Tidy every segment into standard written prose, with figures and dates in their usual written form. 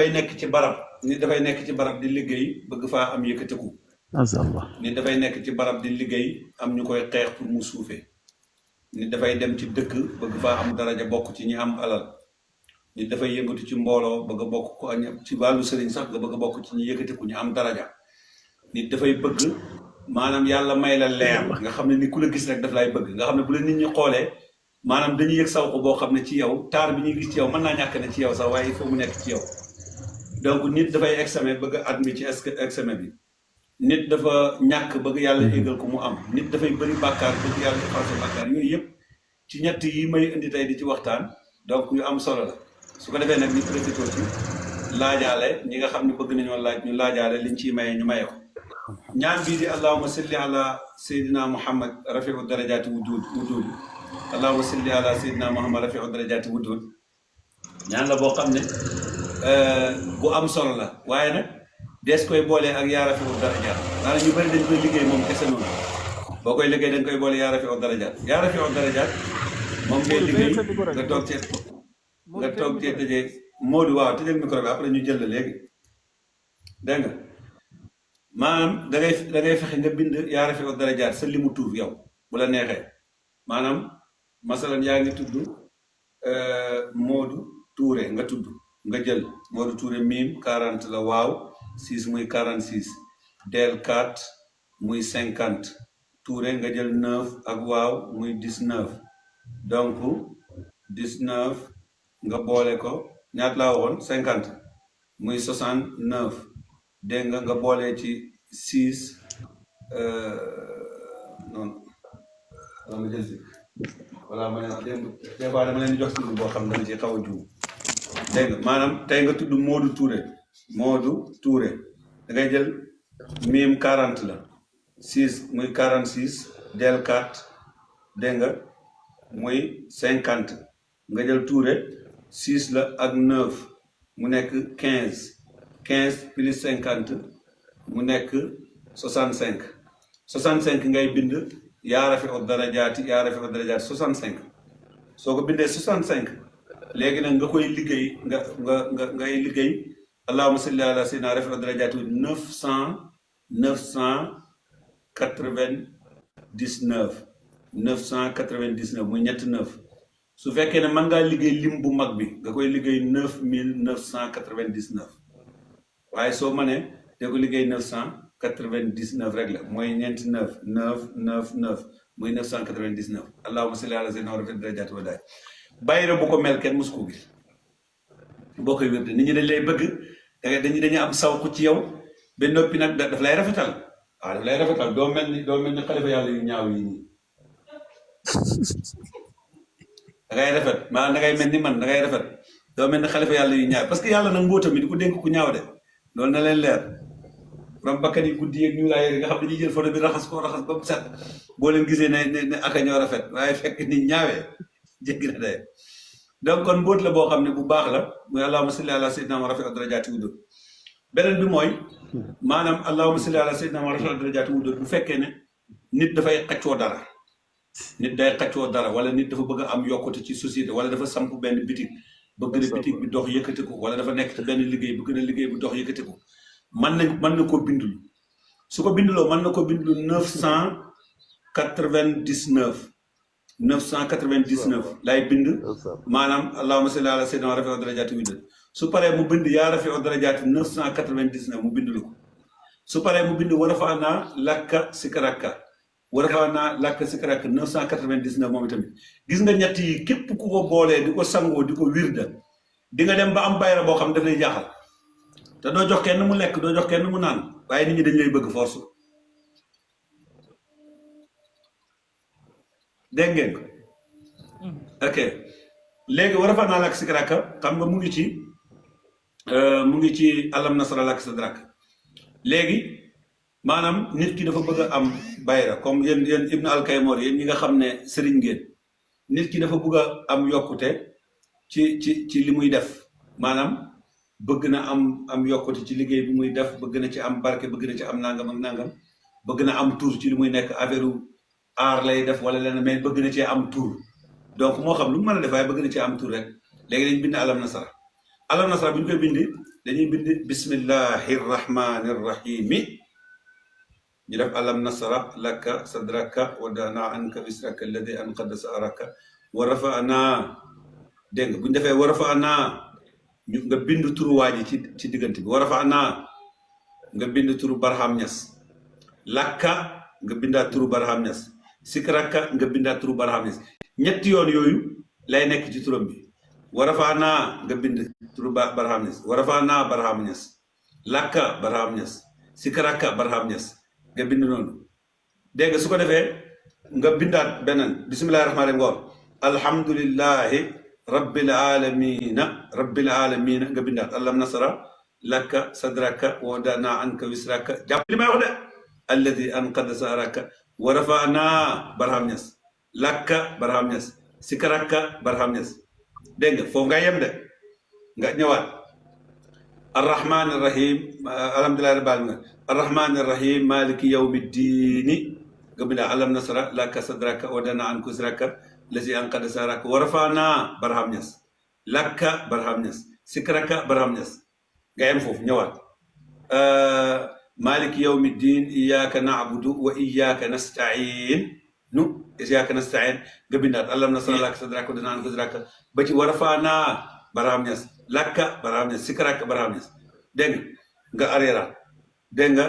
dafay nekk ci barab nit dafay nekk ci barab di liggéey bëgg faa am yëkkatiku. macha allah. nit dafay nekk ci barab di liggéey am ñu koy xeex pour mu suufee. nit dafay dem ci dëkk bëgg faa am daraja bokk ci ñi am alal. nit dafay yëngatu ci mbooloo bëgg a bokk ko ci wàllu sëriñ sax nga bëgg a bokk ci ñi yëkkatiku ñu am daraja. nit dafay bëgg maanaam yàlla may la leer nga xam ne ni ku la gis rek daf lay bëgg nga xam ne bu la nit ñi xoolee maanaam dañuy yëg saw ko boo xam ne ci yow taar bi ñuy gis ci yow mën naa ñàkk ne ci yow sax waaye il faut mu nekk ci yow. donc nit dafay examen bëgg a admis ci examen bi. nit dafa ñàkk bëgg yàlla égal ko mu am nit dafay bëri bàkkaar bëgg yàlla effacer bàkkaar yooyu yëpp ci ñett yi may indi tey di ci waxtaan donc yu am solo la su ko defee nag ñu profité ci laajaale ñi nga xam ne bëgg nañoo laaj ñu laajaale liñ ciy maye ñu maye ko ñaan bii di allahumma salli ala sayyidina muhammad rafiu darajaati wudud allahumma salli ala sayyidina muhammad rafiu darajaati wudud ñaan la boo xam ne bu am solo la waaye nag dees koy boolee ak yaa rafiu darajaat maanaam ñu bëri dañ koy liggéey moom kese noonu boo koy liggéey dañ koy boole yaa rafiu darajaat moom ngay liggéey nga toog cee tëjee Modou waaw tëjal micro bi après ñu jël la léegi dégg nga maanaam da ngay fexe nga bind yaa rafiu darajaat sa limu tuur yow bu la neexee maanaam masalan yaa ngi tudd Modou Touré nga tudd nga jël Modou Touré miim 40 la waaw 6 muy 46 del 4 muy 50 Touré nga jël 9 ak waaw muy 19 donc 19 nga boole ko ñaata laa waxoon 50 muy 69 dégg nga boole ci 6 noonu nga jël si voilà ma ne des fois dama leen di jox tur boo xam ne dama ci xaw a juum dégg nga maanaam tey nga tudd Modou Touré da ngay jël miim 40 la 6 muy 46 del 4 dégg nga muy 50 nga jël Touré 6 la ak 9 mu nekk 15 plus 50 mu nekk 65 ngay bind yaa rafiu darajaati 65 soo ko bindee 65 léegi nag nga koy liggéey ngay liggéey allahumma salli ala sayyidina rafiu darajaati 999 muy ñetti 9 su fekkee ne mën ngaa liggéey lim bu mag bi nga koy liggéey 9999 waaye soo mënee da ko liggéey 999 rek la mooy ñeenti 9 muy 999 allahumma salli ala sayyidina rafiu darajaati wa daay bàyyira bu ko mel kenn mosu ko gis boo koy wér nit ñi dañ lay bëgg dañuy am sawku ci yow ba noppi nag daf lay rafetal waaw daf lay rafetal doo mel ni xalifa yàlla yu ñaaw yi nii da ngay rafet maanaam da ngay mel ni man da ngay rafet doo mel ni xalifa yàlla yu ñaaw parce que yàlla nag mbóotam mi di ko dénk ku ñaaw de loolu na leen leer borom bakkan yi guddi yeeg ñu laay nga xam dañuy jël photo bi raxas ba mu set boo leen gisee ne aka ñoo rafet waaye fekk ni ñaawee jéggi na day donc kon mbóot la boo xam ne bu baax la muy allahumma salli ala sayyidina rafiu darajaati wudud beneen bi mooy maanaam allahumma salli ala sayyidina rafiu darajaati wudud bu fekkee ne nit dafay xaccoo dara nit day xaccoo dara wala nit dafa bëgg a am yokkute ci société wala dafa samp benn bitig bëgg na bitig bi dox yëkkati ko wala dafa nekk ci benn liggéey bëgg na liggéey bi dox yëkkati ko mën na koo bindulu su ko binduloo mën na ko bindulu 999 lay bind maanaam allahumma salli ala sayyidina rafiu darajaati wudud su paree mu bind yaa rafiu darajaati 999 mu bindulu ko su paree mu bind warafaanaa lakka sikaraka 999 moom itamit gis nga ñett yi képp ku ko boolee di ko sangoo di ko wirda di nga dem ba am bayra boo xam daf lay jaaxal te doo jox kenn mu lekk doo jox kenn mu naan waaye nit ñi dañ lay bëgg force dégg ngeen ko ok léegi warafaanaa lakka sikaraka xam nga mu ngi ci alam nasara lak sadrak léegi maanaam nit ki dafa bëgg a am bayra comme yéen Ibn Alkaymor yéen ñi nga xam ne sëriñ ngeen nit ki dafa bëgg a am yokkute ci li muy def maanaam bëgg na am yokkute ci liggéey bi muy def bëgg na ci am barke bëgg na ci am nangam ak nangam bëgg na am tur ci li muy nekk affaire aar lay def wala leneen mais bëgg na cee am tur donc moo xam lu mu mën a def waaye bëgg na cee am tur rek léegi dañ bind alam nasara bu ñu koy bindi dañuy bind bismillahi rahmani rahimi ñu def alam nasra laka sadraka wa dana anka wisraka alladi anqada saaraka wa rafa'na dégg nga bu ñu defee wa rafa'na ñu nga bind turu waaji ci diggante bi wa rafa'na nga bind turu Barham Niass lakka nga bindaat turu Barham Niass sikraka nga bindaat turu Barham Niass ñetti yoon yooyu lay nekk ci turam bi wa rafa'na nga bind turu Barham Niass wa rafa'na Barham Niass lakka Barham Niass sikraka Barham Niass nga bind noonu dégg nga su ko defee nga bindaat beneen bismillahi rahmaani rahim ngoor alhamdulillahi rabbil alamina nga bindaat alam nasra laka sadraka wa wadana anka wisraka jàpp li may wax de alladi anqada saaraka wa rafa'na Barham Niass lakka Barham Niass sikraka Barham Niass dégg nga foofu nga yem de nga ñëwaat arrahmani rahim alhamdulillahi rabbil alamin arrahmani rahim maliki yawmi ddini nga bindaa alam nasra laka sadraka wa wadana anka wisraka alladi anqada saaraka wa rafa'na Barham Niass lakka Barham Niass sikraka Barham Niass nga yem foofu ñëwaat maliki yawmi ddin iyyaka na'budu wa iyyaka nasta'in nga bindaat alam nasra laka sadraka wa wadana anka wisraka ba ci wa rafa'na Barham Niass lakka Barham Niass sikraka Barham Niass dégg nga areeraat dégg nga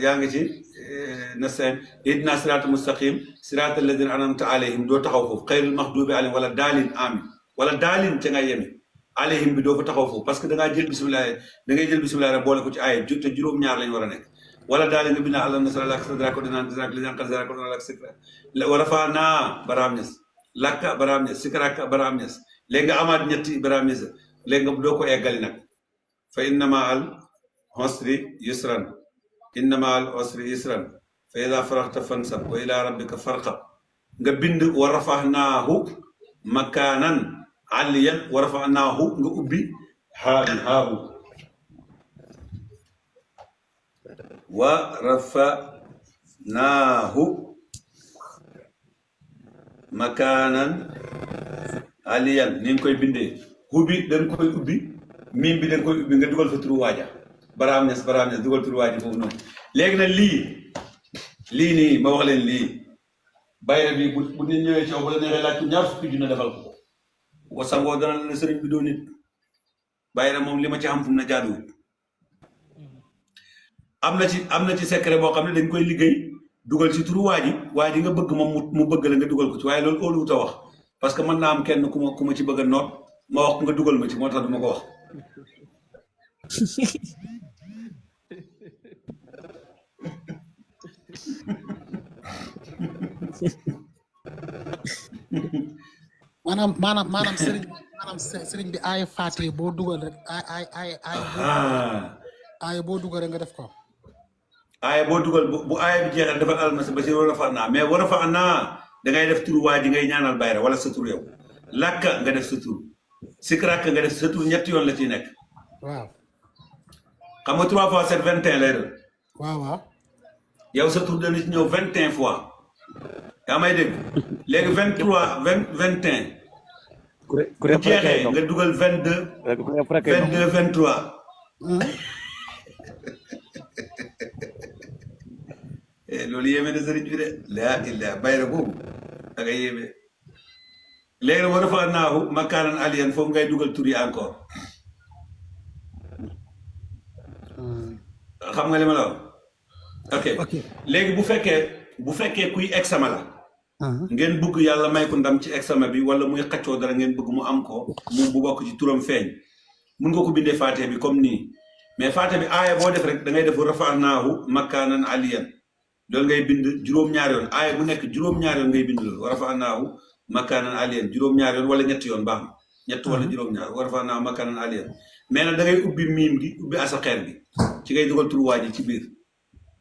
yaa ngi ci nasta'in ihdina siraatal mustaqim siraatal ladina an'amta alayhim doo taxaw foofu xayril maxdubi alayhim wala daalin amin wala daalin ca ngay yemi alayhim bi doo fa taxaw foofu parce que da ngaa jël bisimilah da ngay jël bisimilah rek boole ko ci aaya te juróom-ñaar lañ war a nekk wala daalin nga bindaa alam nasra laka sadraka wa wadana anka wisraka alladi anqada saaraka wa wa rafa'na Barham Niass lakka Barham Niass sikraka Barham Niass léegi nga amaat ñetti Barham Niass léegi nga doo ko eggali nag fa inna ma'al usri yusran fa ida faraxta fansab wa ila rabbika farqab nga bind wa rafa'nahu makanan aliyan wa rafa'nahu nga ubbi haahu wa rafa'nahu makanan aliyan ni nga koy bindee hubi dañ koy ubbi miim bi dañ koy ubbi nga dugal fa turu waaja Barham Niass dugal turu waaji foofu noonu léegi nag lii nii ma wax leen lii bayre bi bu nit ñëwee ci yow bu la neexee laaj ko ñaar fukki junne defal ko bu ko sangoo dana la sëriñ bi doo nit bayre moom li ma ci xam fu mu ne jaaduwul am na ci secret boo xam ne dañ koy liggéey dugal ci turu waa ji nga bëgg moom mu bëgg la nga dugal ko ci waaye loolu óoluwut a wax parce que mën naa am kenn ku ma ci bëgg a noot ma wax ko nga dugal ma ci moo tax du ma ko wax maanaam sëriñ bi aaya Faatiha boo dugal rek aaya boo dugal rek nga def ko aaya boo dugal bu aaya bi jeexal defal almasi ba si wa rafa'na mais wa rafa'na dangay def tur waa ji ngay ñaanal bayra wala sa tur yow lakka nga def sa tur sikraka nga def sa tur ñetti yoon la ciy nekk waaw xam nga 3 fois 7 21 lay doon waaw yow sa tur dana ci ñëw 21 fois yaa may dégg léegi 23 21 bu jeexee nga dugal 22 23 loolu yéeme na sëriñ bi de laa illah bayra boobu da nga yéeme léegi nag wa rafa'naahu makaanan aliyyan foofu ngay dugal tur yi encore xam nga li ma la wax ok léegi bu fekkee kuy examen la ngeen bëgg yàlla may ko ndam ci examen bi wala muy xaccoo dara ngeen bëgg mu am ko mu bu bokk ci turam feeñ mun nga ko bindee Faatiha bi comme nii mais Faatiha bi aaya boo def rek da ngay def rafa'naahu makaanan aliyyan loolu ngay bind juróom-ñaari yoon aaya bu nekk juróom-ñaari yoon ngay bind loolu wa rafa'naahu makaanan aliyyan juróom-ñaari yoon wala ñetti yoon baax na ñett wala juróom-ñaar wa rafa'naahu makaanan aliyyan mais nag da ngay ubbi miim gi ubbi asaxeer bi ci ngay dugal turu waa ji ci biir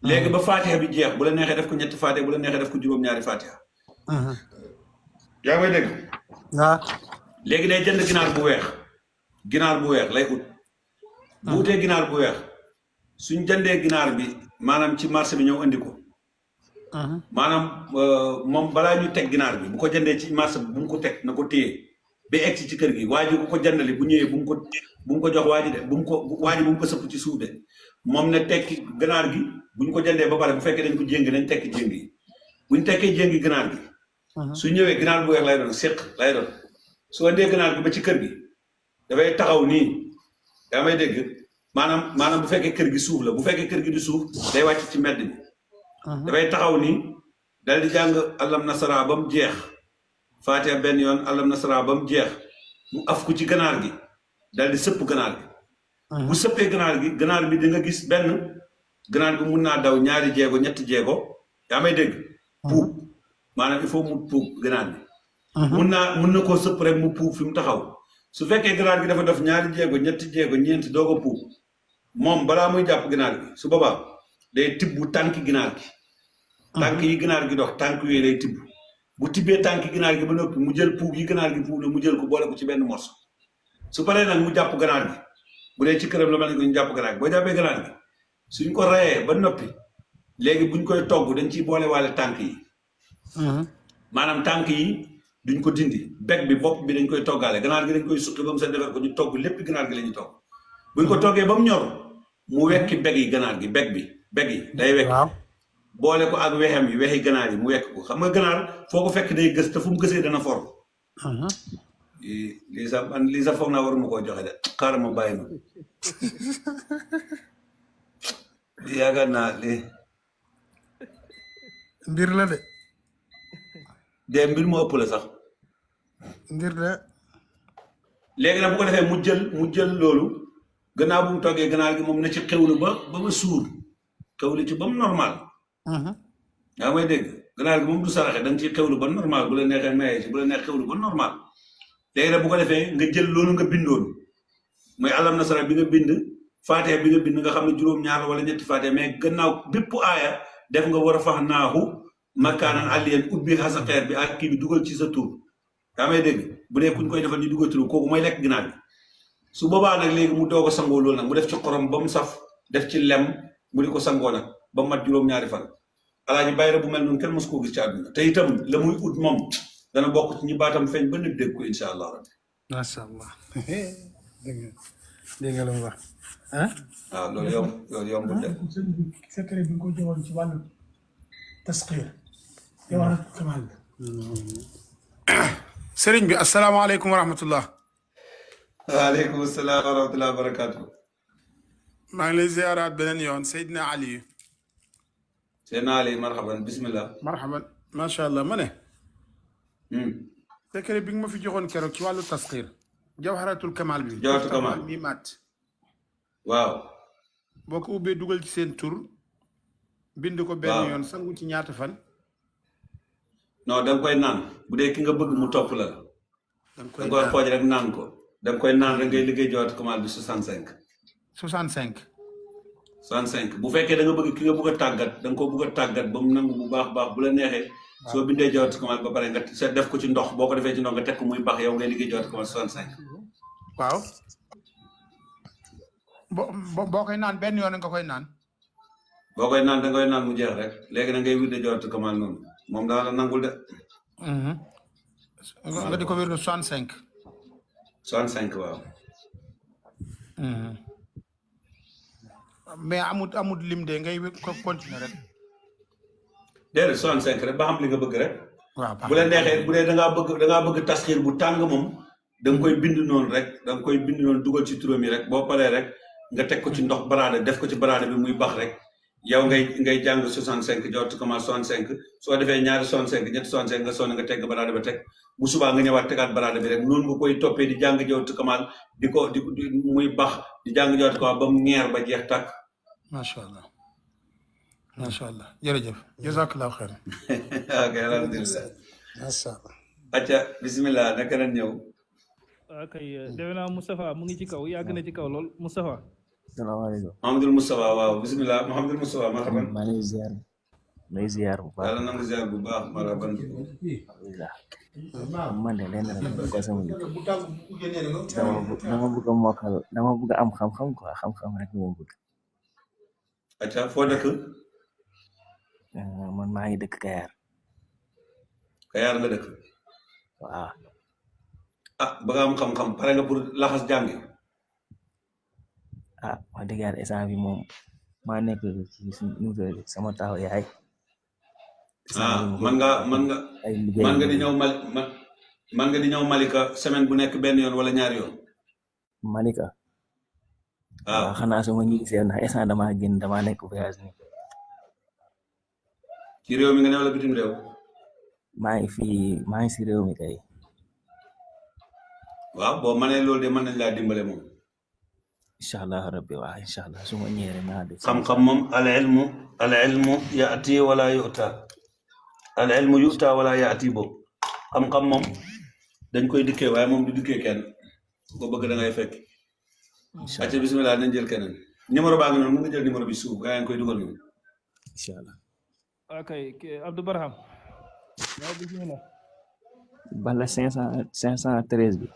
léegi ba Faatiha bi jeex bu la neexee def ko ñetti Faatiha bu la neexee def ko juróom-ñaari Faatiha yaa ngi may dégg waaw léegi day jënd ginaar bu weex lay ut bu utee ginaar bu weex suñ jëndee ginaar bi maanaam ci marché bi ñëw andi ko maanaam moom balaa ñu teg ginaar bi bu ko jëndee ci marché bi bu mu ko teg na ko téye ba egg ci kër gi waa ji ku ko jëndali bu ñëwee bu mu ko jox waa ji de bu mu ko sëpp ci suuf de moom ne tekki ganaar gi bu ñu ko jëndee ba pare bu fekkee dañ ko jéngi nañ tekki jéng yi bu ñu tekkee jéngi ganaar gi su ñëwee ganaar bu weex lay doon séq lay doon su andee ganaar gi ba ci kër gi dafay taxaw nii yaa may dégg maanaam bu fekkee kër gi suuf la bu fekkee kër gi du suuf day wàcc ci mbedd mi dafay taxaw nii dal di jàng alam nasara ba mu jeex Faatiha benn yoon alam nasara ba mu jeex mu af ko ci ganaar gi dal di sëpp ganaar gi bu sëppee ganaar bi di nga gis benn ganaar gi mun naa daw ñaari jéego ñetti jéego yaa may dégg puub maanaam il faut mu puub ganaar bi mun na koo sëpp rek mu puub fi mu taxaw su fekkee ganaar gi dafa def ñaari jéego ñetti jéego ñeenti doog a puub moom balaa muy jàpp ganaar gi su boobaa day tibb tànki ginaar gi tànk yi ginaar gi dox tànk yooyu lay tibb bu tibbee tànki ginaar gi ba noppi mu jël puub yi ginaar gi puub la mu jël ko boole ko ci benn morso su paree nag mu jàpp ganaar gi bu dee ci këram la ma ne ko ñu jàpp ganaar gi boo jàppee ganaar gi suñ ko rayee ba noppi léegi buñ koy togg dañ ciy boole waale tànk yi maanaam tànk yi duñ ko dindi beg bi bopp bi dañ koy toggaale ganaar gi dañ koy suqi ba mu seen defar ko ñu togg lépp ganaar gi la ñuy togg buñ ko toggee ba mu ñor mu wekki beg yi ganaar gi beg yi day wekk boole ko ak wexem yi wexi ganaar yi mu wekk ko xam nga ganaar foo ko fekk day gës te fu mu gësee dana for lii sax foog naa waruma koo joxe de xaaral ma bàyyi ma yaakaar naa lii mbir la de mbir mu ëpp la sax mbir de léegi nag bu ko defee mu jël loolu gannaaw bu mu toggee ganaar gi moom na ci xewlu ba ma suur xewlu ci ba mu normal yaa may dégg ganaar gi moom du saraxe da nga ciy xewlu ba normal bu la neexee mayee ci bu la neex xewlu ba normal léegi nag bu ko defee nga jël loolu nga bindoon mooy alam nasara bi nga bind Faatiha bi nga bind nga xam ne juróom-ñaar wala ñetti Faatiha mais gannaaw bépp aaya def nga war a fax naaxu makaanan aliyen ubbi xasaxeer bi ak kii bi dugal ci sa tur yaa may dégg bu dee kuñ koy defal ñu dugal tur kooku mooy lekk ginaar bi su boobaa nag léegi mu doog a sangoo loolu nag mu def ci xorom ba mu saf def ci lem mu di ko sangoo nag ba mat juróom-ñaari fan alaaji bayra bu mel noonu kenn mos koo gis ci àdduna te itam la muy ut moom dana bokk ci ñi baatam feeñ ba nit dégg ko incha allah rabbi macha allah dégg nga lu mu wax waaw loolu yomb de secret bi nga ko joxoon ci wàllu tasxiir Jawharatul Kamal sëriñ bi asalaamaaleykum wa rahmatullah waaleykum salaam wa rahmatullah wa barakaatu maa ngi lay ziaraat beneen yoon Seydina Ali Seydina Ali marhaban bismillah marhaban macha allah ma ne secret bi nga ma fi joxoon keroog ci wàllu tasxiir Jawharatul Kamal bi Jawharatul Kamal mi mat waaw boo ko ubbee dugal ci seen tur bind ko benn yoon sangu ci ñaata fan non da nga koy naan bu dee ki nga bëgg mu topp la da nga koy xooj rek naan ko da nga koy naan rek ngay liggéey Jawharatul Kamal bi 65 65 bu fekkee da nga bëgg ki nga bëgg a tàggat da nga ko bëgg a tàggat ba mu nangu bu baax bu la neexee soo bindee Jawharatul Kamal ba pare nga seet def ko ci ndox boo ko defee ci ndox nga teg ko muy baax yow ngay liggéey Jawharatul Kamal 65 waaw boo koy naan benn yoon nga koy naan boo koy naan da ngay naan mu jeex rek léegi na ngay wirde Jawharatul Kamal noonu moom daa la nangul de nga di ko wirde 65 waaw mais amut lim de ngay ko continuer rek déedéet 65 rek ba xam li nga bëgg rek waaw bu la neexee bu dee da ngaa bëgg tasxiir bu tàng moom da nga koy bind noonu rek da nga koy bind noonu dugal ci turam yi rek boo paree rek nga teg ko ci ndox baraade def ko ci baraade bi muy bax rek yow ngay jàng 65 Jawharatul Kamal 65 soo defee ñaari 65 ñetti 65 nga sonn nga teg baraade ba teg bu subaa nga ñëwaat tegaat baraade bi rek noonu nga koy toppee di jàng Jawharatul Kamal di muy bax di jàng Jawharatul Kamal ba mu ñeer ba jeex tàkk. macha allah jërëjëf jazakallahu xeer. ok alhamdulilah. macha allah. acca bisimilah naka la ñëw. waaw kay defe naa Moustapha mu ngi ci kaw yàgg na ci kaw lool Moustapha. salaamaaleykum. Mouhamadul Moustapha waaw bisimilah Mouhamadul Moustapha marhaban. maa ngi lay ziar bu baax. yàlla na nga ziar bu baax marhaban. alhamdulilah. man de lenn rek ko sama dama bëgg a mokkal dama bëgg a am xam-xam quoi xam-xam rek moo bëgg. acca foo dëkk. man maa ngi dëkk Kayar. Kayar nga dëkk. waaw. ah ba nga am xam-xam pare nga pour laxas jàngi. ah wax dëgg yàlla instant bi moom maa nekk ci sama taw yaay. man nga ay liggéey man nga di ñëw man nga di ñëw Malika semaine bu nekk benn yoon wala ñaari yoon. Malika. waaw xanaa su ma ñibbisee ndax instant damaa génn damaa nekk voyage ni ci réew mi nga ne wala bitim réew. maa ngi si réew mi kay. waaw boo mënee loolu de mën nañ laa dimbale moom. incha allah rabbi waaw incha allah su ma ñëwee naa def. xam-xam moom al ilmu yaati wala yuta al ilmu yuta wala yaati boobu xam-xam moom dañ koy dikkee waaye moom du dikkee kenn ko bëgg da ngay fekk. incha acca bismillah nañ jël keneen numéro baa ngi noonu mën nga jël numéro bi suuf gaa yaa ngi koy dugal noonu. incha allah. ok Abdou Barham waaw bismillah bala 513 bi.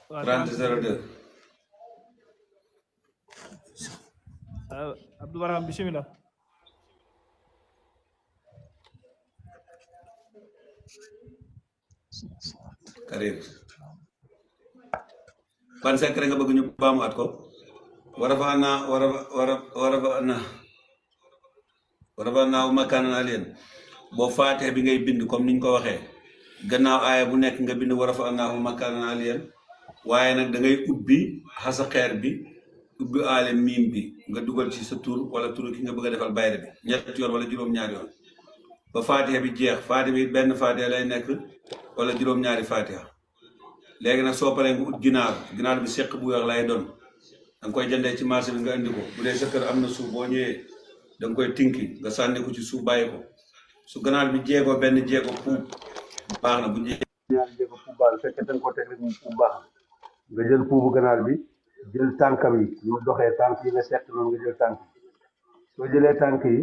30 02. Abdou Barham bismillah Karim ban secret nga bëgg ñu baamu at ko warafa naa makaanan aliyyan boo faatee bi ngay bind comme niñ ko waxee gannaaw aaya bu nekk nga bind warafa naa makaanan aliyyan waaye nag da ngay ubbi xasa xeer bi ubbi aale miim bi nga dugal ci sa tur wala tur ki nga bëgg a defal bayre bi ñetti yoon wala juróom-ñaari yoon ba faatiha bi jeex faatiha bi benn faatiha lay nekk wala juróom-ñaari faatiha léegi nag soo paree nga ut ginaar bi seq bu weex lay doon da nga koy jëndee ci marché bi nga indi ko bu dee sa kër am na suuf boo ñëwee da nga koy tinki nga sànni ko ci suuf bàyyi ko su ginaar bi jéego benn jéego puub baax na bu ñaari jéego puub baax na fekkee da nga ko teg rek mu puub baax na nga jël puubu ginaar bi jël tànkam yi ñu doxee tànk yi nga seq noonu nga jël tànk yi soo jëlee tànk yi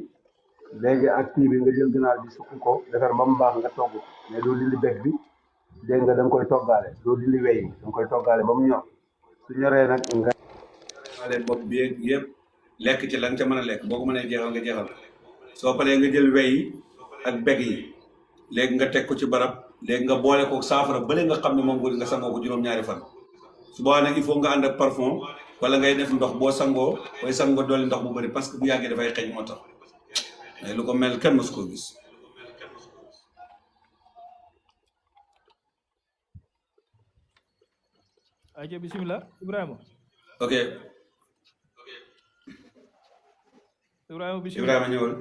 léegi ak kii bi nga jël ginaar bi sukk ko defar ba mu baax nga togg mais doo dindi beg bi dégg nga da nga koy toggaale doo dindi wey da nga koy toggaale ba mu ñor su ñoree nag nga ale bopp bi yëpp lekk ci la nga ca mën a lekk boo ko mënee jeexal nga jeexal soo paree nga jël wey yi ak beg yi léegi nga teg ko ci barab léegi nga boole ko saafara bële nga xam ne moom nga sangoo ko juróom-ñaari fan su boobaa nag il faut nga ànd ak parfum wala ngay def ndox boo sangoo booy sangoo dolli ndox bu bëri parce que bu yàggee dafay xeeñ moo tax mais lu ko mel kenn mosu koo gis. aja bismillah Ibrahima ok Ibrahima bismillah Ibrahima ñëwal.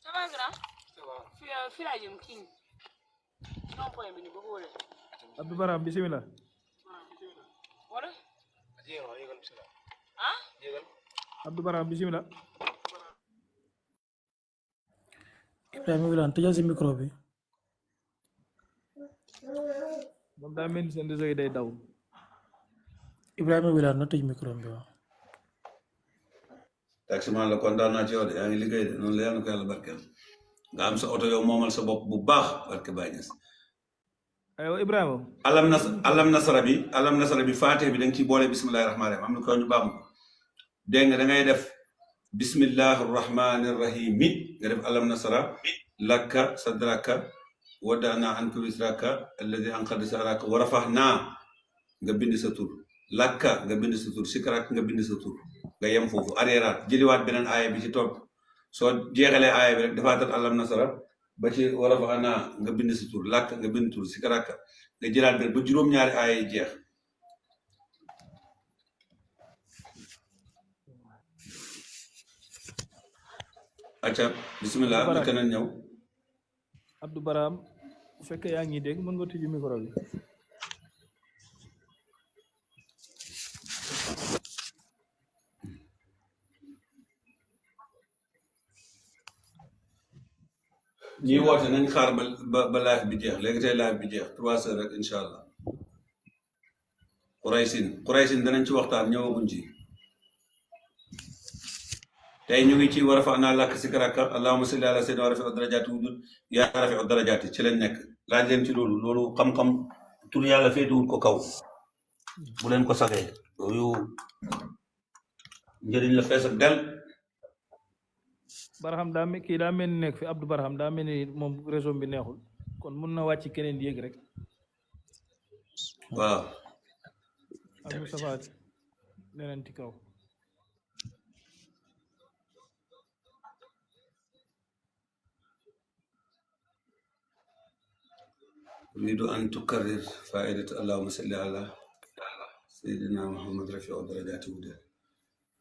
Ça va grand? Fii laa jëm kii non point bi ni bëgg wala Abdou Barham bismillah wala ah Abdou Barham bismillah Ibrahima Wilane tëjal si micro bi. moom daa mel ni seen réseau yi day daw Ibrahima Wilane na tëj micro bi waaw. taximan la kontaan naa ci yow de yaa ngi liggéey de noonu la yàlla na ko yàlla barkeel nga am sa oto yow moomal sa bopp bu baax barke Baye Niass. aywa Ibrahima alam nasara bi faatee bi da nga ciy boole bismillahi rahmaani rahim am na ko ñu baax ma dégg nga da ngay def bismillahi rahmaani rahim nga def alam nasara lakka sadraka wadana anka wisraka alladi anqada saraka wa rafahna nga bind sa tur lakka nga bind sa tur sikrak nga bind sa tur nga yem foofu areeraat jëliwaat beneen aaya bi ci topp soo jeexalee aaya bi rek dafaatal alam nasara ba ci wa rafahna nga bind sa tur lakka nga bind tur sikraka nga jëlaat benn ba juróom-ñaari aaya yi jeex acca bismillah na keneen ñëw Abdou Barham bu fekkee yaa ngi dégg mën nga tijji micro bi ñi woote nañ xaar ba live bi jeex léegi tey live bi jeex 3 heures rek incha allah Quraysin danañ ci waxtaan ñëwaguñ ci tey ñu ngi ci war a fa naa làkk si karaka allahumma salli ala sayyidina wa rafi darajaati wujud yaa rafi darajaati ci lañ nekk laaj leen ci loolu xam-xam tur yàlla féetuwul ko kaw bu leen ko sagee yooyu njëriñ la fees ak del Barham kii daa mel ni nekk fi Abdou Barham daa mel ni moom réseau bi neexul kon mun na wàcc keneen yéeg rek waaw ak Moustapha leneen ci kaw أريد أن تكرر فائدة اللهم صل على سيدنا محمد رفيع درجات الهدى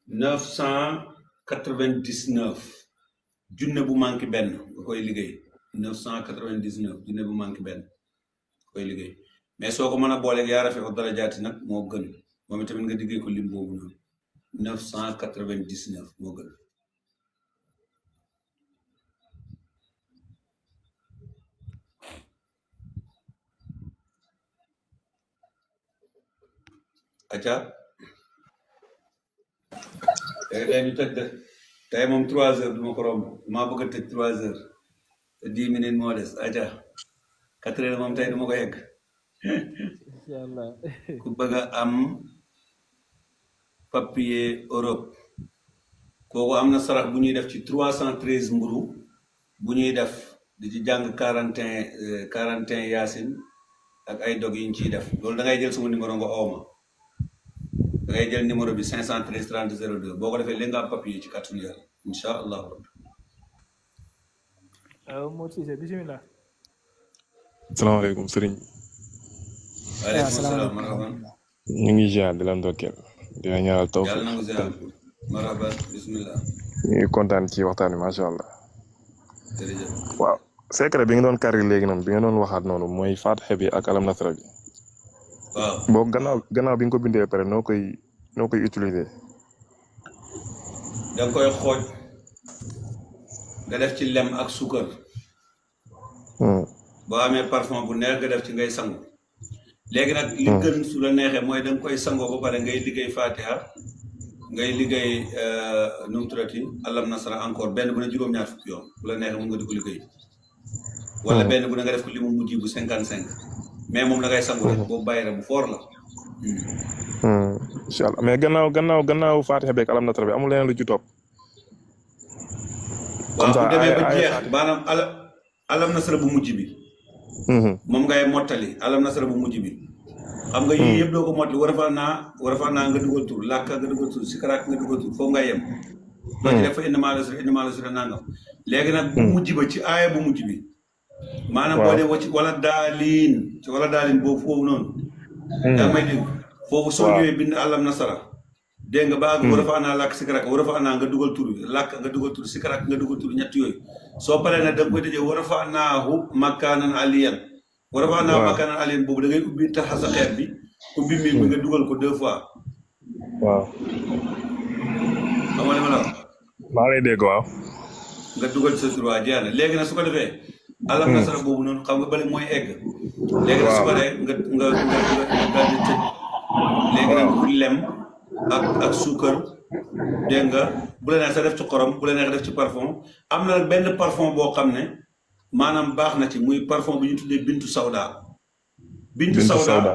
999 junne bu manqué benn nga koy liggéey 999 junne bu manqué benn nga koy liggéey mais soo ko mën a booleeg yaa rafet darajaati nag moo gën moom itamit nga liggéey ko lim boobu noonu 999 moo gën acca tey ñu tëj de tey moom 3 heures duma ko romb maa bëgg a tëj 3 heures te 10 minutes moo des acca 4 heures moom tey duma ko yegg inshallah ku bëgg a am papier Europe kooku am na sarax bu ñuy def ci 313 mburu bu ñuy def di ci jàng 41 yaasin ak ay dog yi ñu ciy def loolu da ngay jël sama numéro nga ooma da ngay jël numéro bi 513 30 02 boo ko defee léegi nga am papier ci kàttanu yàlla incha allahu rabbi. Mor Cissé bisimilah. salaamaaleykum sëriñ. waaleykum salaam marhaban. ñu ngi ziar di la ndokkeel di la ñaanal taw. yàlla nangu ziar marhaban bisimilah. ñu ngi kontaan ci waxtaan bi macha allah. jërëjëf. waaw secret bi nga doon kari léegi noonu bi nga doon waxaat noonu mooy Faatiha bi ak alam nasra bi. waaw boo gannaaw bi nga ko bindee ba pare noo koy utiliser. da nga koy xooj nga def ci lem ak suukar. boo amee parfum bu neex nga def ci ngay sangu. léegi nag li gën su la neexee mooy da nga koy sangoo ba pare ngay liggéey Fatiha ngay liggéey nu mu tuddati alam nasra encore benn bu ne juróom-ñaar fukki yoon bu la neexee mun nga di ko liggéey. wala benn bu ne nga def ko li mu mujj bu 55. mais moom da ngay sangu rek boobu bàyyi rek bu foor la. incha allah mais gannaaw Fatiha beeg alam nasra bi amul leneen lu ci topp. waaw bu demee ba jeex maanaam alam nasra bu mujj bi. moom ngay mottali alam nasra bu mujj bi. xam nga yii yëpp doo ko mottali war a faa naa nga dugal tur làkka nga dugal tur sikaraat nga dugal tur foofu ngay yem. doo ci def fa innamaa lasra nangam. léegi nag bu mujj ba ci aaya bu mujj bi. maanaam boo dee wacc wala daaliin boobu foofu noonu. yaa ngi may dégg foofu soo ñëwee bind alam nasara dégg nga baag war a fa anaa làkk sikaraat war a fa anaa nga dugal tur làkk nga dugal tur sikaraat nga dugal tur ñett yooyu soo paree nag da nga koy tëjee war a fa anaahu makkaanan aliyan war a fa anaahu makkaanan aliyan boobu da ngay ubbi taxasa xeer bi ubbi miir bi nga dugal ko 2 fois. waaw. xam nga li ma la wax. maa lay dégg waaw. nga dugal sa tur waa jeex na léegi nag su ko defee. alam nasara boobu noonu xam nga bale mooy egg. léegi nag su ko defee nga daal di tëj. léegi nag pour lem ak suukar dégg nga bu la neex sa def ci xorom bu la neex def ci parfum am na nag benn parfum boo xam ne maanaam baax na ci muy parfum bu ñu tuddee bintu sawda. bintu sawda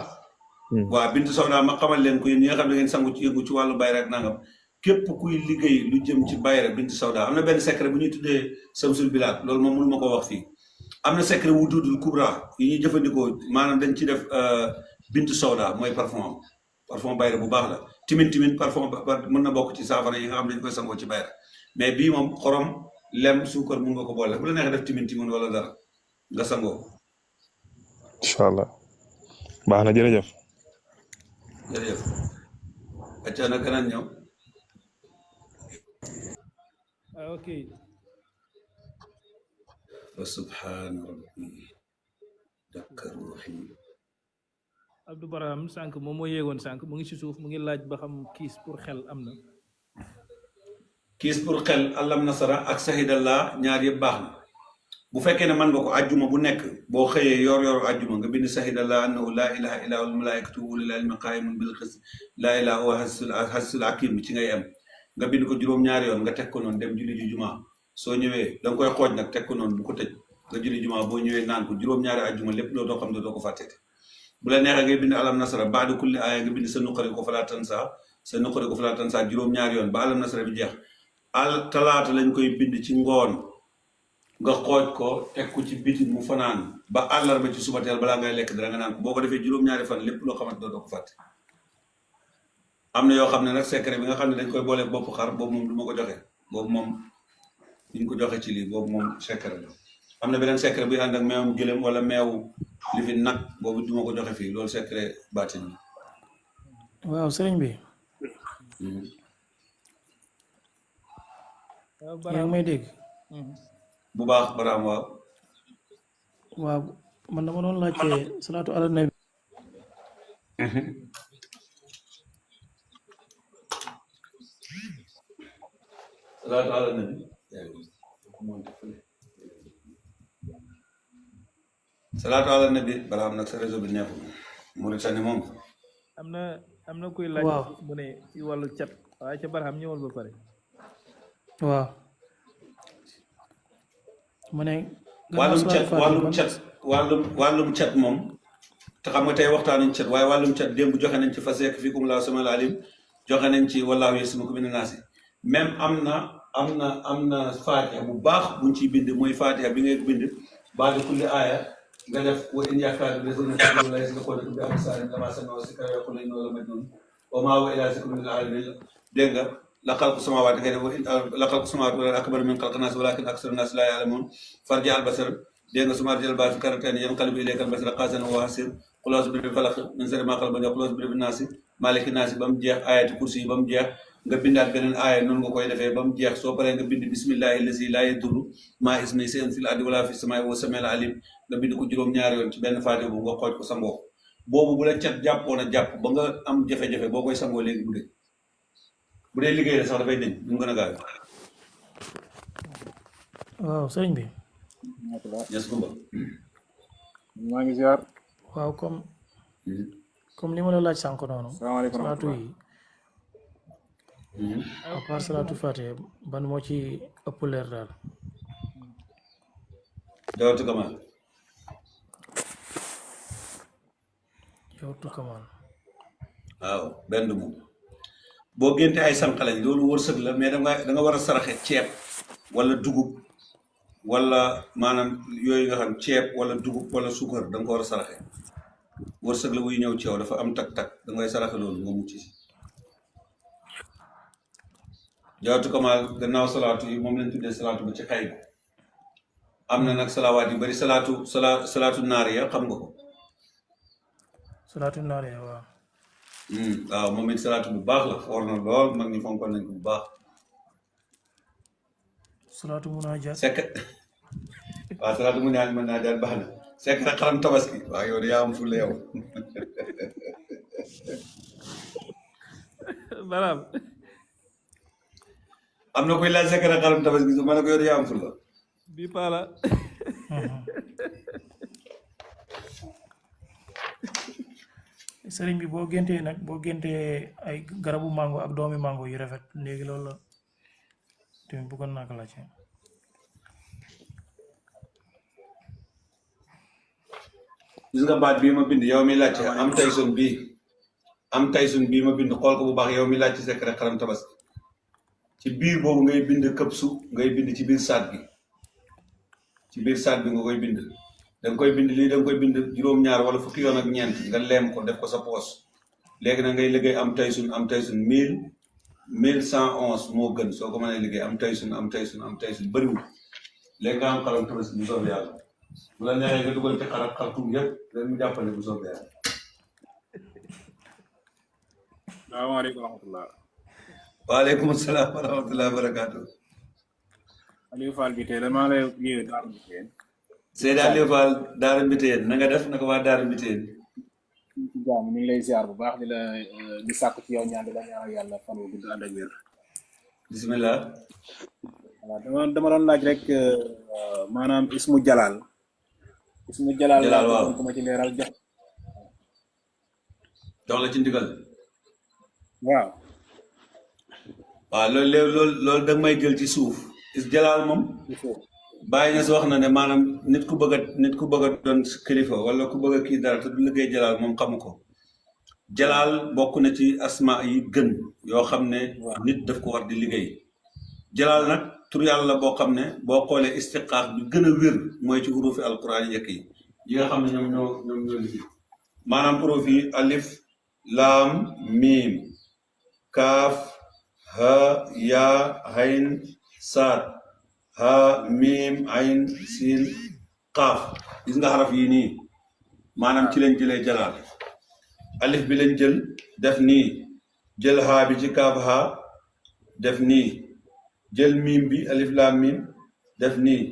waaw bintu sawda ma xamal leen ko yéen ñi nga xam ne ngeen sangu ci yëngu ci wàllu bayra ak nangam képp kuy liggéey lu jëm ci bayra bintu sawda am na benn secret bu ñuy tuddee samsul bilaat loolu moom mënu ma ko wax fii. am na secret wutudul kubra yi ñuy jëfandikoo maanaam dañ ci def bintu sawda mooy parfum bayra bu baax la timin parfum mën na bokk ci saafara yi nga xam ne dañ koy sangoo ci bayra mais bii moom xorom lem suukar mun nga ko boole bu la neexee def timin wala dara nga sangoo. incha allah baax na jërëjëf. jërëjëf. acca na keneen ñëw. ok. fa subhaana rabbi dakka ruuxi. Abdou Barham sànq moom moo yéegoon sànq mu ngi si suuf mu ngi laaj ba xam kiis pour xel am na. kiis pour xel alam nasara ak sahidallah ñaar yëpp baax na bu fekkee ne mën nga ko ajjuma bu nekk boo xëyee yor ajjuma nga bind sahidallah annahu laa ilaha illa wal malaikatu ulul ilmi qaimun bil qist laa ilaha wa hasil hakim bi ci ngay am nga bind ko juróom-ñaari yoon nga teg ko noonu dem julli ji jumaa soo ñëwee da nga koy xooj nag teg ko noonu bu ko tëj nga julli jumaa boo ñëwee naan ko juróom-ñaari ajjuma lépp loo doo xam ne doo ko fàtteete bu la neexee ngay bind alam nasara baada kulli aaya nga bind sa nuqari ko falaa tansa juróom-ñaari yoon ba alam nasara bi jeex talaata lañ koy bind ci ngoon nga xooj ko teg ko ci biti mu fanaan ba àllarba ci suba teel balaa ngay lekk dara nga naan boo ko defee juróom-ñaari fan lépp loo xamante doo ko fàtte. am na yoo xam ne nag secret bi nga xam ne dañ koy boole bopp xar boobu moom du ma ko joxe boobu moom duñ ko joxe ci lii boobu moom secret la. am na beneen secret buy ànd ak meewum gëlëm wala meew li fi nag boobu du ma ko joxe fii loolu secret baatin la. waaw sëriñ bi. yaa ngi may dégg. bu baax baraam waaw. waaw man dama doon laajte salaatu ala nabi. salaatu ala nabi. salaatu ala nabi baraam nag sa réseau bi neexul Mauritanie moom. am na kuy laaj. waaw mu ne ci wàllu cat waaye ca Barham ñëwal ba pare. waaw. mu ne. wàllum cat moom te xam nga tey waxtaanuñ cat waaye wàllum cat démb joxe nañ ci faseek fiikum laa sama alim joxe nañ ci wallaahu yasimuka mina naasi même am na faatiha bu baax buñ ciy bind mooy faatiha bi ngay bind baada kulli aaya nga def wa in yakaadu lazina kafaru la yasliquuna bi absaarihim lammaa sami'uu zikra yaquuluuna innahu la majnuun wa maa huwa illaa zikrun lil aalamiin dégg nga la xalqu samaawaati ngay def la xalqu samaawaati wal ardi akbaru min xalqi naas walaakinna aksara naas laa ya'lamuun farji al basar dégg nga summa rja'al baasa karratayni yanqalibu ilayka al basaru xaasi'an wa huwa hasiir qul a'uuzu bi rabbil falaq min sharri maa xalaq qul a'uuzu bi rabbin naas maaliki naas ba mu jeex ayati kursi ba mu jeex nga bindaat beneen aaya noonu nga koy defee ba mu jeex soo paree nga bind bismillahi lazi laa yadurru maa ismihi shay'un fil ardi wala fis samaa'i wa huwa samii'ul aliim nga bind ko juróom-ñaari yoon ci benn faatiha bu nga xooj ko sangoo boobu bu la cat jàppoon a jàpp ba nga am jafe-jafe boo koy sangoo léegi bu dee liggéey la sax dafay dëñ ñu gën a gaaw. waaw sëriñ bi. ñes gumba maa ngi ziar. waaw comme li ma la laaj sànq noonu. salaamaaleykum salaatu yi. à part salaatu fatiha ban moo ci ëpp leer daal. Jawharatul Kamal. Jawharatul Kamal. waaw benn moom boo génte ay sànqalañ loolu wërsëg la mais da nga war a saraxe ceeb wala dugub wala maanaam yooyu nga xam ceeb wala dugub wala suukar da nga ko war a saraxe wërsëg la buy ñëw ci yow dafa am tak-tak da ngay saraxe loolu nga mucc si. Jawharatul Kamal gannaaw salaatu yi moom lañ tuddee salaatu ba ci xay bi am na nag salawaat yu bari salaatu naariya xam nga ko. salaatu naariya waaw. waaw moom it salaatu bu baax la foor na lool mag ñi fonkoon nañ ko bu baax. salaatu munaajaat. waaw salaatu munaajaat baax na sekk na xaram tabaski waaw yow de yaa am fulla yow. Barham. am na koy laaj sekk na xaram tabaski su ma ne ko yow de yaa am fulla. bii paala. sëriñ bi boo géntee ay garabu mango ak doomi mango yu rafet léegi loolu la tamit bëggoon naa ko laajte. gis nga baat bii ma bind yow mi laajte am taysun bii ma bind xool ko bu baax yow mi laajte secret xaram tabaski ci biir boobu ngay bind këpsu ngay bind ci biir saat bi nga koy bind da nga koy bind lii da nga koy bind juróom-ñaar wala fukki yoon ak ñeent nga leem ko def ko sa poos léegi nag ngay liggéey am taysun 1111 moo gën soo ko mënee liggéey am taysun bëriwul léegi nga am xaram tabaski bu soobee yàlla bu la neexee nga dugal ci xartum yëpp dañ mu jàppale bu soobee yàlla. salaamaaleykum wa rahmatulah. waaleykum salaam wa rahmatulah wa barakaatu. Aliou Fall bi tey damaa lay yéene Daaru Mbitéen. Seydou Aliou Fall Daaru Mbitéen na nga def naka waa Daaru Mbitéen. ci jàmm ñu ngi lay ziar bu baax di sàkku ci yow ñaan di la ñaanal yàlla fan wu gudd ànd ak wér. bisimilah. voilà dama doon laaj rek maanaam ismu Jalal. Jalal waaw ko ma ci leeral jox la ci ndigal. waaw. waaw loolu da nga may jël ci suuf. Jalal moom. Baye Niass wax na ne maanaam nit ku bëgg a doon kilifa wala ku bëgg a kii dara te du liggéey Jalal moom xamu ko. Jalal bokk na ci asma yi gën yoo xam ne. nit daf ko war di liggéey. jalaal nag tur yàlla la boo xam ne boo xoolee istiqaaq bi gën a wér mooy ci urufi alquran yi njëkk yi nga xam ne ñoom ñoo liggéey maanaam uruf yi alif laam miim kaaf ha yaa hayn saad ha miim ayn siin qaaf gis nga xaraf yi nii maanaam ci lañ jëlee jalaal alif bi lañ jël def nii jël haa bi ci kaaf haa def nii jël miim bi alif laam miim def nii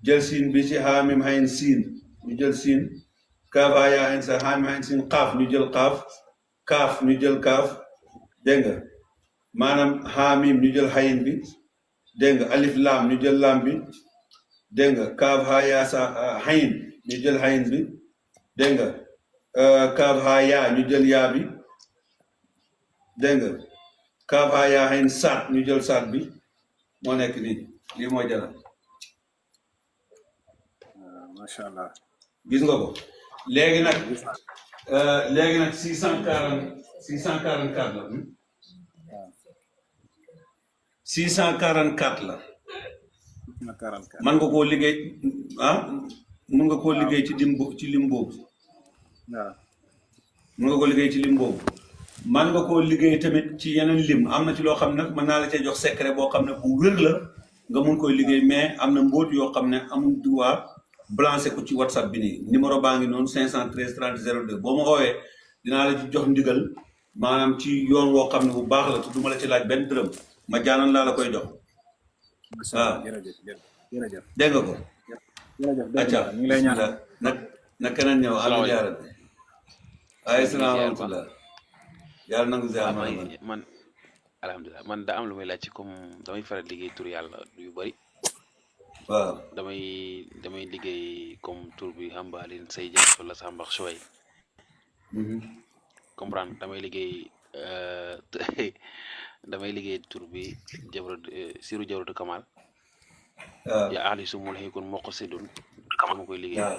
jël siin bi ci haa miim ayn siin ñu jël siin kaaf haa yaa ayn saad haa miim ayn siin qaaf ñu jël qaaf kaaf ñu jël kaaf dégg nga maanaam haa miim ñu jël hayin bi dégg nga alif laam ñu jël laam bi dégg nga kaaf haa yaa sa hayin ñu jël hayin bi dégg nga kaaf haa yaa ñu jël yaa bi dégg nga kaaf haa yaa hayin saat ñu jël saat bi moo nekk nii lii mooy jala macha allah gis nga ko léegi nag 644 la 644 la man nga koo liggéey mun nga koo liggéey ci lim ci lim boobu mun nga koo liggéey ci lim boobu man nga koo liggéey tamit ci yeneen lim am na ci loo xam ne mën naa la cee jox secret boo xam ne bu wér la nga mun koy liggéey mais am na mbóot yoo xam ne amul droit blanché ko ci whatsapp bi nii numéro baa ngi noonu 513 30 02 boo ma woowee dinaa la ci jox ndigal maanaam ci yoon woo xam ne bu baax la te du ma la ci laaj benn dërëm ma jaanan laa la koy jox waaw jërëjëf dégg nga ko acca ñu ngi lay ñaanal na keneen ñëw ala jaara ay salaam rahmatullah yàlla nangu ziar man alhamdulilah man daa am lu may laaj ci comme damay faral liggéey tur yàlla yu bëri waaw damay liggéey comme tur bi xambalin say jëf wala sambax choy comprendre damay liggéey tur bi siru jawratu kamal ya ahli sumul hikun moqsidun dama koy liggéey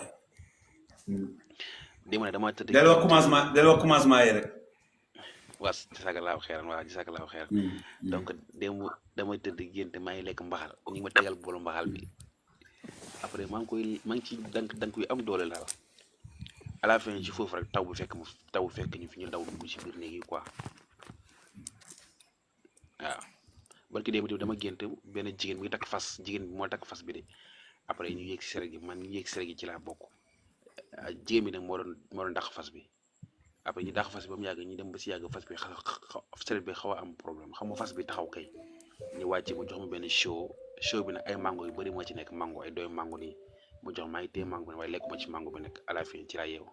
dama ne dama tëdd delloo commencement yi rek waa jazakallahu xeeran donc démb damay tëdd génte maa ngi lekk mbaxal ñu ma tegal boolu mbaxal bi après maa ngi ci dank yu am doole laal à la fin ci foofu rek taw bu fekk ñu fi ñu daw dugg ci biir néegi quoi waaw barki démb dama gént benn jigéen bi takk fas jigéen bi moo takk fas bi de après ñu yéeg si sere gi man ñu yéeg si sere gi ci laa bokk jigéen bi nag moo doon dàq fas bi après ñu dàq fas bi ba mu yàgg ñu dem ba si yàgg fas bi sere bi xaw a am problème xam nga fas bi taxaw kay ñu wàcce mu jox ma benn show bi nag ay mango yu bëri moo ci nekk mango ay dooy mango nii mu jox maa ngi téye mango waaye lekkuma ci mango bi nekk à la fin ci laa yeewu.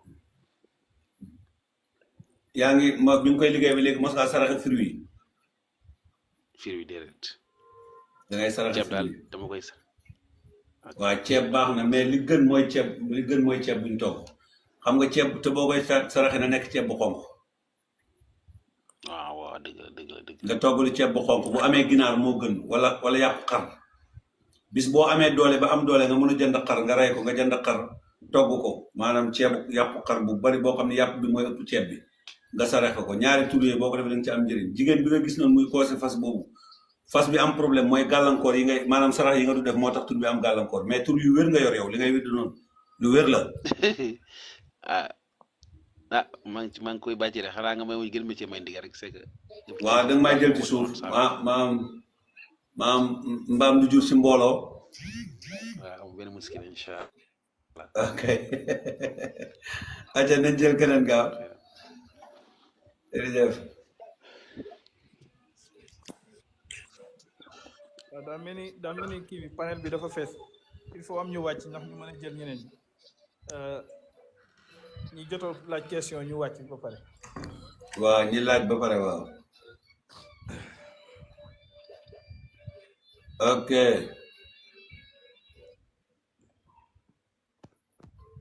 yaa ngi bi nga koy liggéey ba léegi mos ngaa saraxe fruit yi déedéet. da ngay saraxe ceeb daal dama koy waaw ceeb baax na mais li gën mooy ceeb buñ togg xam nga ceeb te boo koy saraxe na nekk ceeb bu xonq. waaw dëgg nga togg lu ceeb bu xonq bu amee ginaar moo gën wala yàpp xar bis boo amee doole ba am doole nga mën a jënd xar nga rey ko nga jënd xar togg ko maanaam ceebu yàpp xar bu bari boo xam ne yàpp bi mooy ëpp ceeb bi nga saraxe ko ñaari tur yooyu boo ko defee da nga ci am njëriñ jigéen bi nga gis noonu muy koose fas boobu fas bi am problème mooy gàllankoor yi ngay maanaam sarax yi nga du def moo tax tur bi am gàllankoor mais tur yu wér nga yor yow li ngay wér noonu lu wér la. maa ngi koy bàcc rek xanaa nga may gën ma cee may ndigal rek c'est que. waaw da nga may jël ci suuf maam mbaam du jur si mbooloo. waaw benn muskil incha allah. ok aca nañ jël keneen gaaw jërëjëf. waaw daa mel ni kii bi panel bi dafa fees il faut am ñu wàcc ndax ñu mën a jël ñeneen ñi jotoo laaj question ñu wàcc ba pare. waaw ñi laaj ba pare waaw. ok.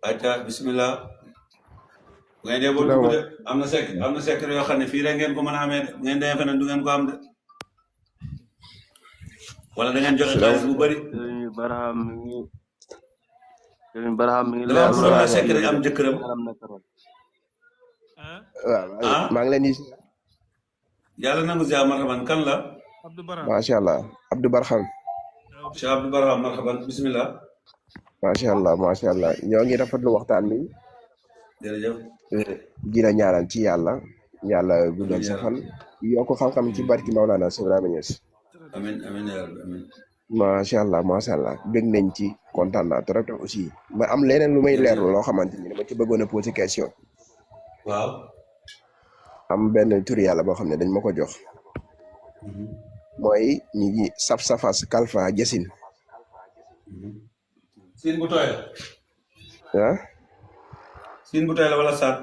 acca bismillah. ngay dee boo dugg de am na secret yoo xam ne fii rek ngeen ko mën a amee de ngeen demee feneen du ngeen ko am de. wala da ngeen joxe xaalis bu bëri. Barham mi ngi dafa am problème secret am jëkkëram. waaw maa ngi leen di. yàlla nangu ziar marhaban kan la. Abdou Barham macha allah Abdou Barham Cheikh Abdou Barham marhaban bismillah macha allah ñoo ngi rafetlu waxtaan bi jërëjëf di la ñaanal ci yàlla guddal sa fan yokk xam-xam ci barki Maulana Cheikh Ibrahima Niass amin amin ya rabbi amin macha allah dégg nañ ci kontaan naa trop aussi ma am leneen lu may leerlu loo xamante ni dama ci bëggoon a poser question waaw am benn tur yàlla boo xam ne dañ ma ko jox mooy ñi ngi saf-safas kalfa jasin siin bu tooy la ah siin bu tooy la wala saat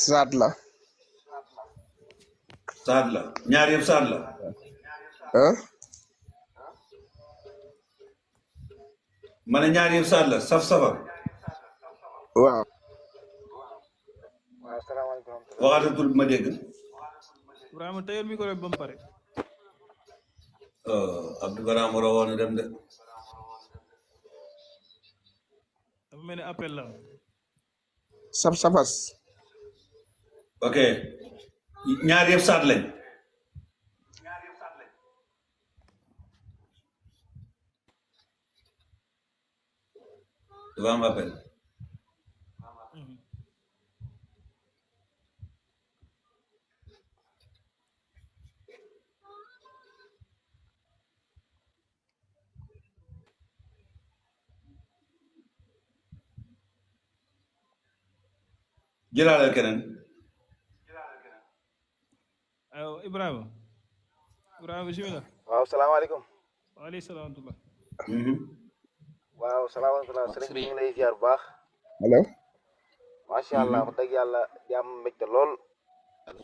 saat la ñaar yëpp saat la ah ma ne ñaar yëpp saat la saf-safa waaw waxaata tur bi ma dégg Ibrahima tayal micro bi ba mu pare. Abdou Barham war a woon a dem de dafa mel ni appel la. saf-safas ok ñaar yëpp saat lañ dafa am appel jëlaalal keneen aywa Ibrahima bisimilah. waaw salaamaaleykum. waaleykum salaam wa rahmatulah. waaw salaamaaleykum sëriñ bi ñu ngi lay ziar bu baax. allo. macha allah wax dëgg yàlla di am mbégte lool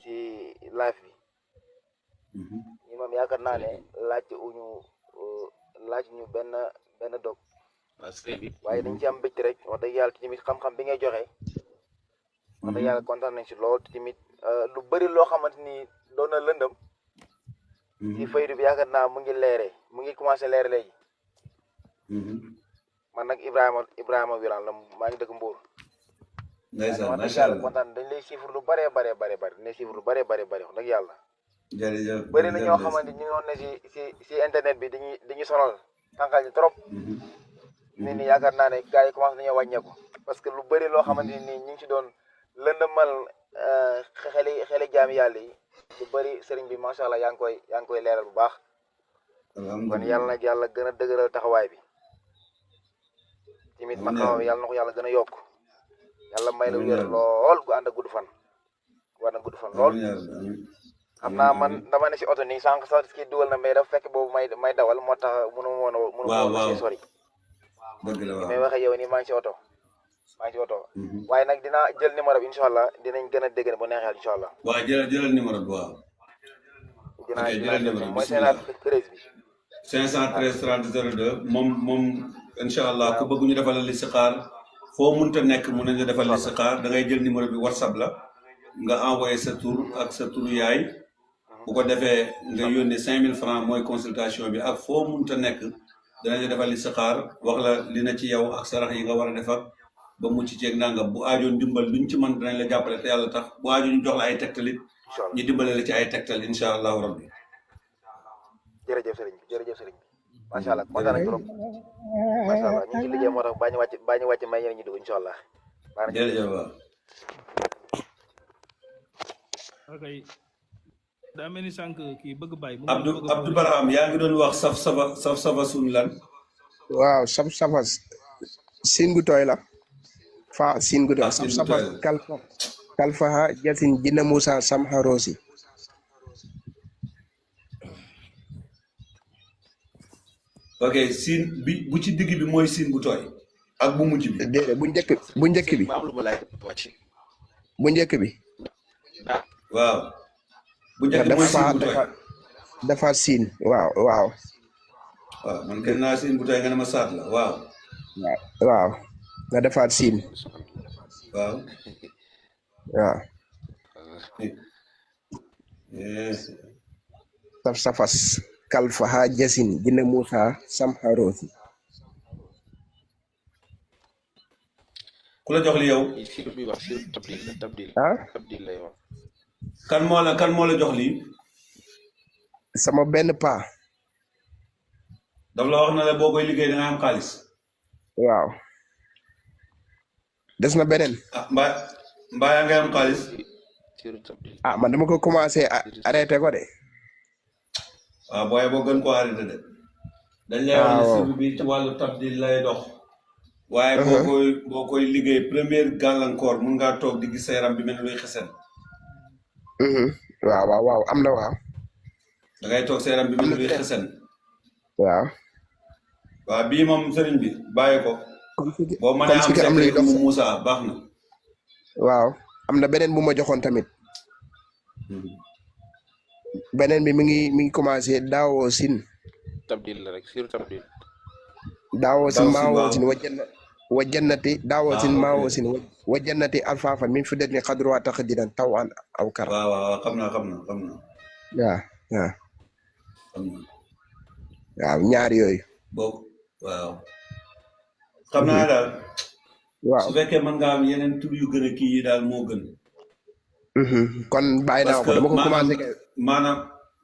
ci live bi. ñi moom yaakaar naa ne laaj ñu benn dog. waaye dañ ci am mbégte rek wax dëgg yàlla tamit xam-xam bi ngay joxe. wax dëgg yàlla kontaan nañ si lool tamit lu bëri loo xamante ni doon na lëndëm. ci faydu bi yaakaar naa mu ngi commencé leere léegi. man nag Ibrahima Wilane la maa ngi dëkk Mbour. ndeysaan macha allah kontaan dañ lay siifur lu bëree bare dañ lay siifur lu bëree wax dëgg yàlla. jërëjëf bëri na ñoo xamante ñu noon ne si internet bi dañuy sonal tànqal ñu trop. nit ñi yaakaar naa ne gars yi commencé nañoo wàññeeku. parce que lu bëri loo xamante ni ñu ngi ci doon lëndëmal xeli jaami yàlla yi lu bëri sëriñ bi macha allah yaa ngi koy leeral bu baax. kon yàlla nag yàlla gën a dëgëral taxawaay bi. timit maqaama yàlla na ko yàlla gën a yokk. yàlla may la wér lool gu ànd ak gudd fan. war na gudd fan lool. xam naa man dama ne si oto nii sànq sax kii dugal na mais dafa fekk boobu may dawal moo tax mënu ma woon a sori. dëgg la waaw may waxee yow nii maa ngi si oto. waaye nag dinaa jël numéro bi incha allah dinañ gën a dégg bu neexee incha allah. waaw jëlal numéro bi waaw. dinaa jël mooy 513 bi. 513 30 02 moom incha allah ku bëgg ñu defal la listixaar foo munta nekk mun nañ la defal listixaar da ngay jël numéro bi whatsapp la nga envoyé sa tur ak sa turu yaay bu ko defee nga yónnee 5000 francs mooy consultation bi ak foo munta nekk danañ la defal listixaar wax la li na ci yow ak sarax yi nga war a defar ba mucc ceeg nangam bu aajoon dimbal luñ ci mën danañ la jàppale te yàlla tax bu aajoon ñu jox la ay tegtalit ñu dimbale la ci ay tegtal incha allahu rabbi. jërëjëf sëriñ bi macha allah kontaan nañ trop macha allah ñu ngi ci liggéey moo tax baa ñu wàcc may ñeneen ñu dugg incha allah. jërëjëf waaw. ok daa mel ni sànq kii bëgg bàyyi. Abdou Barham yaa ngi doon wax saf-safa suñ lan. waaw saf-safa siin gu tooy la. fa siin gu tooy saf-safa kalfaha jasin jinna Musa samha rosi. ok siin bi bu ci digg bi mooy siin bu tooy ak bu mujj bi. déedéet bu njëkk bi. bu njëkk bi. waaw. bu njëkk bi mooy siin bu tooy dafa siin waaw. waaw man kenn naa siin bu tooy nga ne ma saat la waaw. waaw nga defaat siin. waaw. waaw. saf-safas kalfaha jasin jinna Musa samha rosi. ku la jox li yow. ah. kan moo la jox lii. sama benn paa. daf la wax na la boo koy liggéey da nga am xaalis. waaw. des na beneen. ah mbaa yaa ngay am xaalis. ah man dama ko commencé arrêté ko de. waaw booy boo gën koo arrêté de. dañ lay wax ne sirru bi ci wàllu tabdil lay dox. waaye boo koy liggéey première gàllankoor mun ngaa toog di gis sa yaram bi mel ni luy xesen. waaw am na waaw. da ngay toog sa yaram bi mel ni luy xesen. waaw. waaw bii moom sëriñ bi bàyyi ko. boo mënee am secret mu Moussa baax na. waaw am na beneen bu ma joxoon tamit. beneen bi mi ngi commencé daawoo sin. tabdil la rek siru tabdil. daawoo sin maawoo sin wa jannati daawoo sin maawoo sin wa jannati alfaafan min fiddati xadruha taqdiran tawan aw kar. waaw xam naa. waaw ñaar yooyu. boobu waaw. xam naa daal. waaw su fekkee mën nga am yeneen tur yu gën a kii yi daal moo gën. kon bàyyi naa ko dama ko commencé. maanaam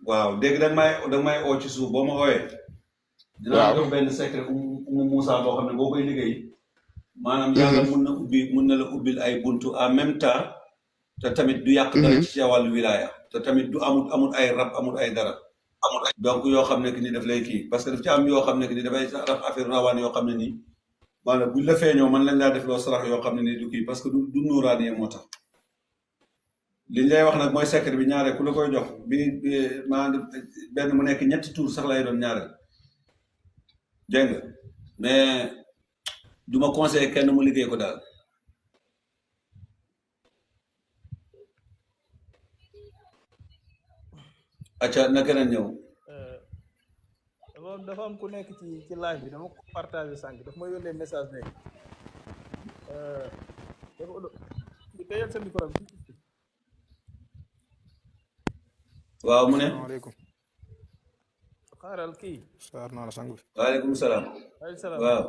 waaw dégg da nga may oo ci suuf boo ma ooyee. dinaa jox benn secret mu Moussa boo xam ne boo koy liggéey. maanaam yàlla mun na la ubbil ay buntu en même temps. te tamit du yàq dara ci wàllu wilaya. te tamit du amul ay rab amul ay dara. donc yoo xam ne que ni daf lay kii parce que daf ci am yoo xam ne que ni dafay rab affaire rawaan yoo xam ne nii. maanaam buñ la feeñoo man lañ laa def loo sarax yoo xam ne nii du kii parce que du nuuraanee moo tax. liñ lay wax nag mooy secret bi ñaare ku la koy jox bi maanaam benn mu nekk ñetti tour sax lay doon ñaare dégg nga mais du ma conseillé kenn mu liggéey ko daal. acca na keneen ñëw. dafa am ku nekk ci live bi dama ko partagé sànq daf ma yónnee message léegi dafa teyal sa micro bi. waaw mu ne. asalaamaaleykum. xaaral kii. saar naa la sang bi. waaleykum salaam. waaleykum salaam. waaw.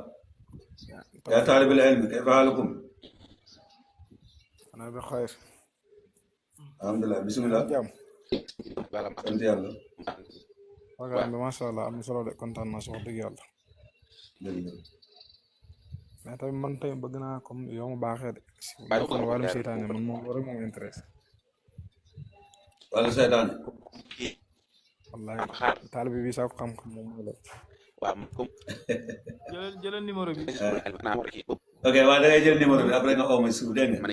yaa taalibal ilmi kayfa halukum. ana bi xayr. alhamdulilah bisimilah. jàmm. sant yàlla. waaw bi macha allah am na solo de kontaan naa si wax dëgg yàlla. mais tamit man tamit bëgg naa comme yow ma baaxee de. kon wàllum seytaane man moom loolu rek moo intéressé. wàllu seytaane. wallaahi taalibe bi sax xam-xam moom mooy loolu. waaw comme. jëlal numéro bi. ok waaw da ngay jël numéro bi après nga oo ma suuf dégg nga.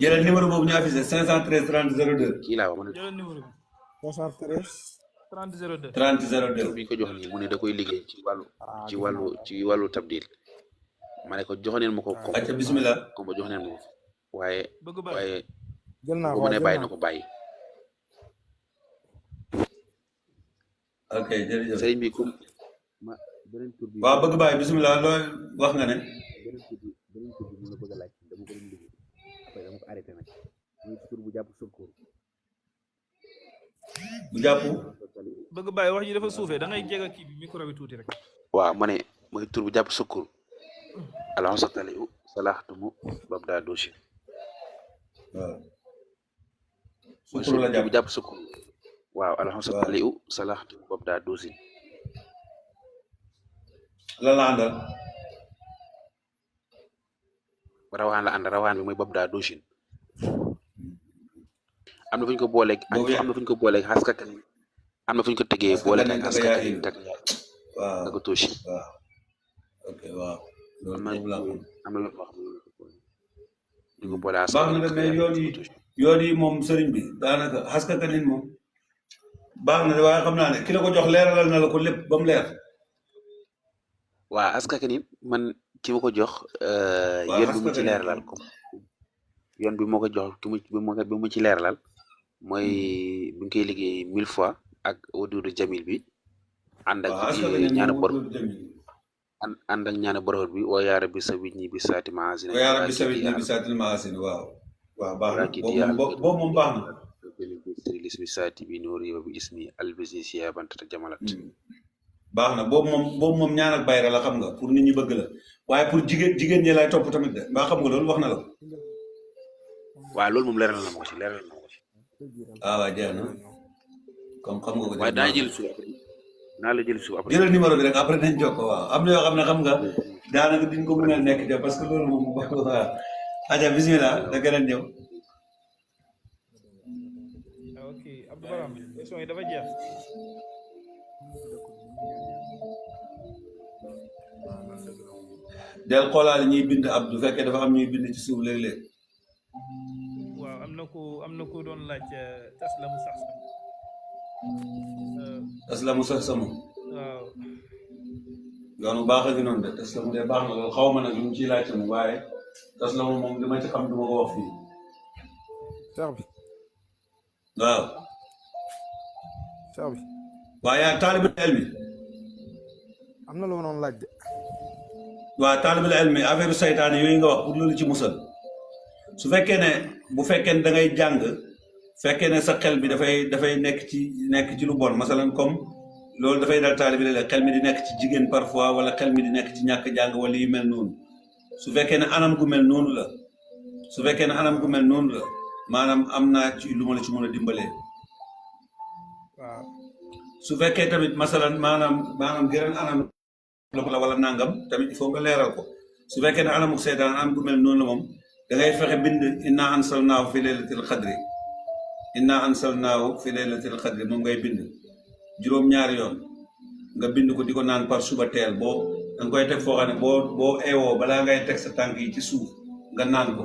jëlal numéro boobu ñu affiché 513 30 02. kii laa wax jëlal numéro bi. 513. 30 02. 30 02. bi ñu ko jox nii mu ne da koy liggéey ci wàllu tabdil. ma ne ko jox neen ma ko. acca bisimilah. comme jox neen ma ko waaye. jël naa bu mu ne bàyyi na ko bàyyi. ok jërëjëf sëriñ bi comme beneen tur bi. waaw bëgg bàyyi bisimilah looy wax nga ne. beneen tur bi mu la bëgg a laaj dama ko doon liggéey après dama ko arrêté nag muy tur bu jàpp sukkur. bu jàpp. bëgg bàyyi wax ji dafa suufee da ngay jege kii bi micro bi tuuti rek. waaw ma ne mooy tur bu jàpp sukkur. alhamdulilah salaxtumu babda doshi. waaw. sukkur la jàpp bu jàpp sukkur. waaw alhamdulilah salaxtumu babda doshi. lan la àndal. rawaan la ànd rawaan bi mooy babda doshi. am na fu ñu ko booleeg. am na fu ñu ko booleeg xaskakan am na fu ñu ko tegee booleeg ak xaskakan tak waaw nga ko tooshi. waaw ok waaw. loolu moom la am na yoon boo xam ne ñu ko boole baax na nag mais yoon yi moom sëriñ bi daanaka xaskakanin moom baax na waaye xam naa ne ki la ko jox leeralal na la ko lépp ba mu leer. waaw xaskakanin man ki ma ko jox. yoon bi mu ci leeralal ko yoon bi moo ko jox bi mu ci leeralal mooy bi nga koy liggéey 1000 fois ak wududu jamil bi ànd ak ñaanu bor ànd ak ñaanu boror bi wa yaa rabbi sa wit ñi bi saati maasin wa yaa rabbi sa wit ñi bi saati maasin waaw baax na boobu moom baax na lis bi saati bi noori wa bi ismi albisi siya bantata jamalat baax na boobu moom ñaan ak bayra la xam nga pour nit ñi bëgg la waaye pour jigéen ñi lay topp tamit de mbaa xam nga loolu wax na la waaw loolu moom leeral na ma ko ci waaw jeex na comme xam nga ko waaye daa jël suuf après naa la jël suuf après jëlal numéro bi rek après nañ jokkoo waaw am na yoo xam ne xam nga daanaka duñ ko mën a nekk de parce que loolu moom waaw aja bismillah da gën a ñëw ok Abdou Baram question yi dafa jeex del xoolaale ñuy bind Abdou fekkee dafa am ñuy bind ci suuf léeg-léeg waaw am na ku doon laaj taslamu sax taslamu sax sama waaw yoonu baax a ngi noonu de taslamu de baax na loolu xaw ma nag lu mu ciy laajte mu waaye taslamu moom li ma ci xam du ma ko wax fii Cheikh bi waaw Cheikh bi waaye yaa taalibul elmi am na lu ma doon laaj de waaw taalibul elmi affaire saytaane yooyu nga wax pour loolu ci musal su fekkee ne bu fekkee ne da ngay jàng fekkee ne sa xel bi dafay nekk ci lu bon masalan comme loolu dafay dal taalibi léeg-léeg xel mi di nekk ci jigéen parfois wala xel mi di nekk ci ñàkk jàng wala yu mel noonu su fekkee ne anam gu mel noonu la maanaam am naa ci lu ma la ci mën a dimbalee waaw su fekkee tamit masalan maanaam geneen anam la wala nangam tamit il faut nga leeral ko su fekkee ne anamuk seytaan anam gu mel noonu la moom da ngay fexe bind inna ansalnaahu fi laylatil qadri moom ngay bind juróom-ñaari yoon nga bind ko di ko naan par suba teel boo danga koy teg foo xam ne boo eewoo balaa ngay teg sa tànk yi ci suuf nga naan ko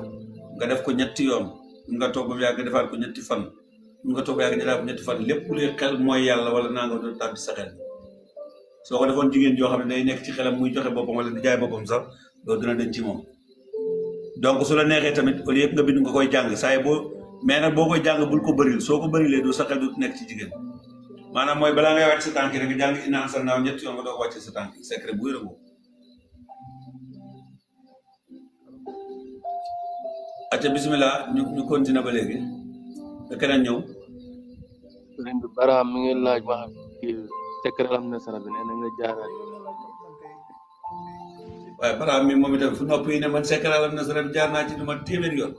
nga def ko ñetti yoon mun nga toog ba mu yàgg nga defaat ko ñetti fan mun nga toog ba yàgg nga defaat ko ñetti fan lépp luy xel mooy yàlla wala naa nga doon tàbbi sa xel soo ko defoon jigéen joo xam ne day nekk ci xelam muy joxe boppam wala di jaay boppam sax loolu dina denc ci moom donc su la neexee tamit au lieu nga bind nga koy jàng saa yi mais nag boo koy jàng bul ko bëril soo ko bërilee du sa xel du nekk ci jigéen maanaam mooy balaa ngay wàcc sa tànk rek nga jàng inna anzalnaahu ñetti yoon nga doog wàcc sa tànk secret bu wér a acca bismillah ñu continuer ba léegi da keneen ñëw sëriñ bi Baraam mi ngi laaj ba xam secret am na sara bi nee na nga jaaraat waaye Baraam mi moom itam fu nopp yi ne man secret am na sara bi jaar naa ci du ma téeméer yoon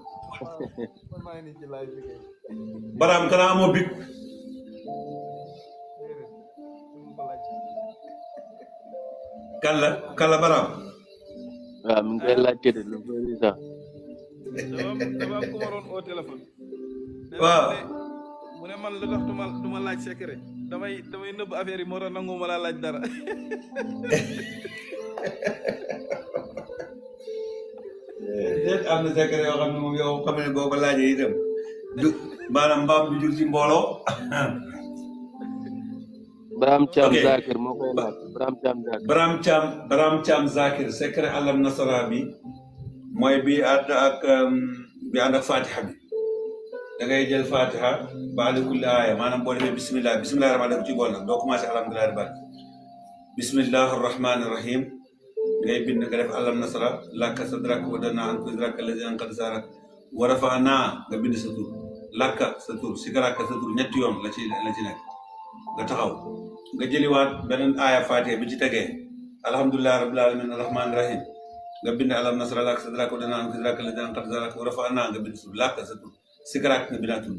Baraam kanaa amoo big kala Baraam waaw mi ngi koy laaj de lu bëri sax dafa am ku ma doon oo téléphone waaw mu ne man lu tax du ma laaj secret damay nëbb affaire yi moo tax nangu ma laa laaj dara déet am na secret yoo xam ne moom yow xam ne boo ko laajee itam du maanaam mbaam du jur ci mbooloo Baraam Caam Zakir moo koy laaj Baraam Caam Zakir secret alam nasara bi mooy bi ànd ak fatiha bi da ngay jël fatiha baali kulli aaya maanaam boo defee bisimilah rahmaani rahiim ci bool nag doo commencé alhamdulilah rabbil bismillahi rahmaani rahim ngay bind nga def alam nasara lakka sadrak wa wada'na anka wizrak allazi anqadha zahrak wa rafa'na nga bind sa tur lakka sa tur sikaraka sa tur ñetti yoon la ci nekk nga taxaw nga jëliwaat beneen aaya fatiha bi ci tegee alhamdulilah rabbil alamin arrahmaani rahim nga bind alam nasara lakka sadrak wa wada'na anka wizrak allazi anqadha zahrak wa rafa'na nga bind sa tur lakka sa tur sikaraat nga bindaa tur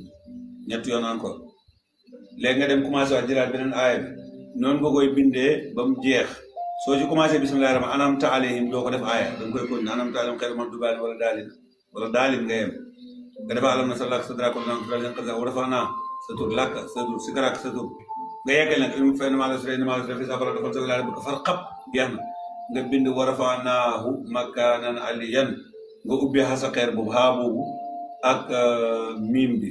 ñetti yoon encore léegi nga dem commencé waat jëlaat beneen aaya bi noonu nga koy bindee ba mu jeex soo ci commencé bismillahi rahmaan an'amta alayhim doo ko def aaya da nga koy continuer an'amta alayhim xayril maghdubi alayhim wala daalin nga yem nga defa alam nasara laka sadrak wa rafa'na sa tur lakka sa tur sikaraat sa tur nga yeggal nag inna ma'al usri yusran fa idha faragta fansab ila rabbika farghab jeex na nga bind wa rafa'naahu makaanan aliyyan nga ubbi xasa xeer boobu xaa boobu ak miim bi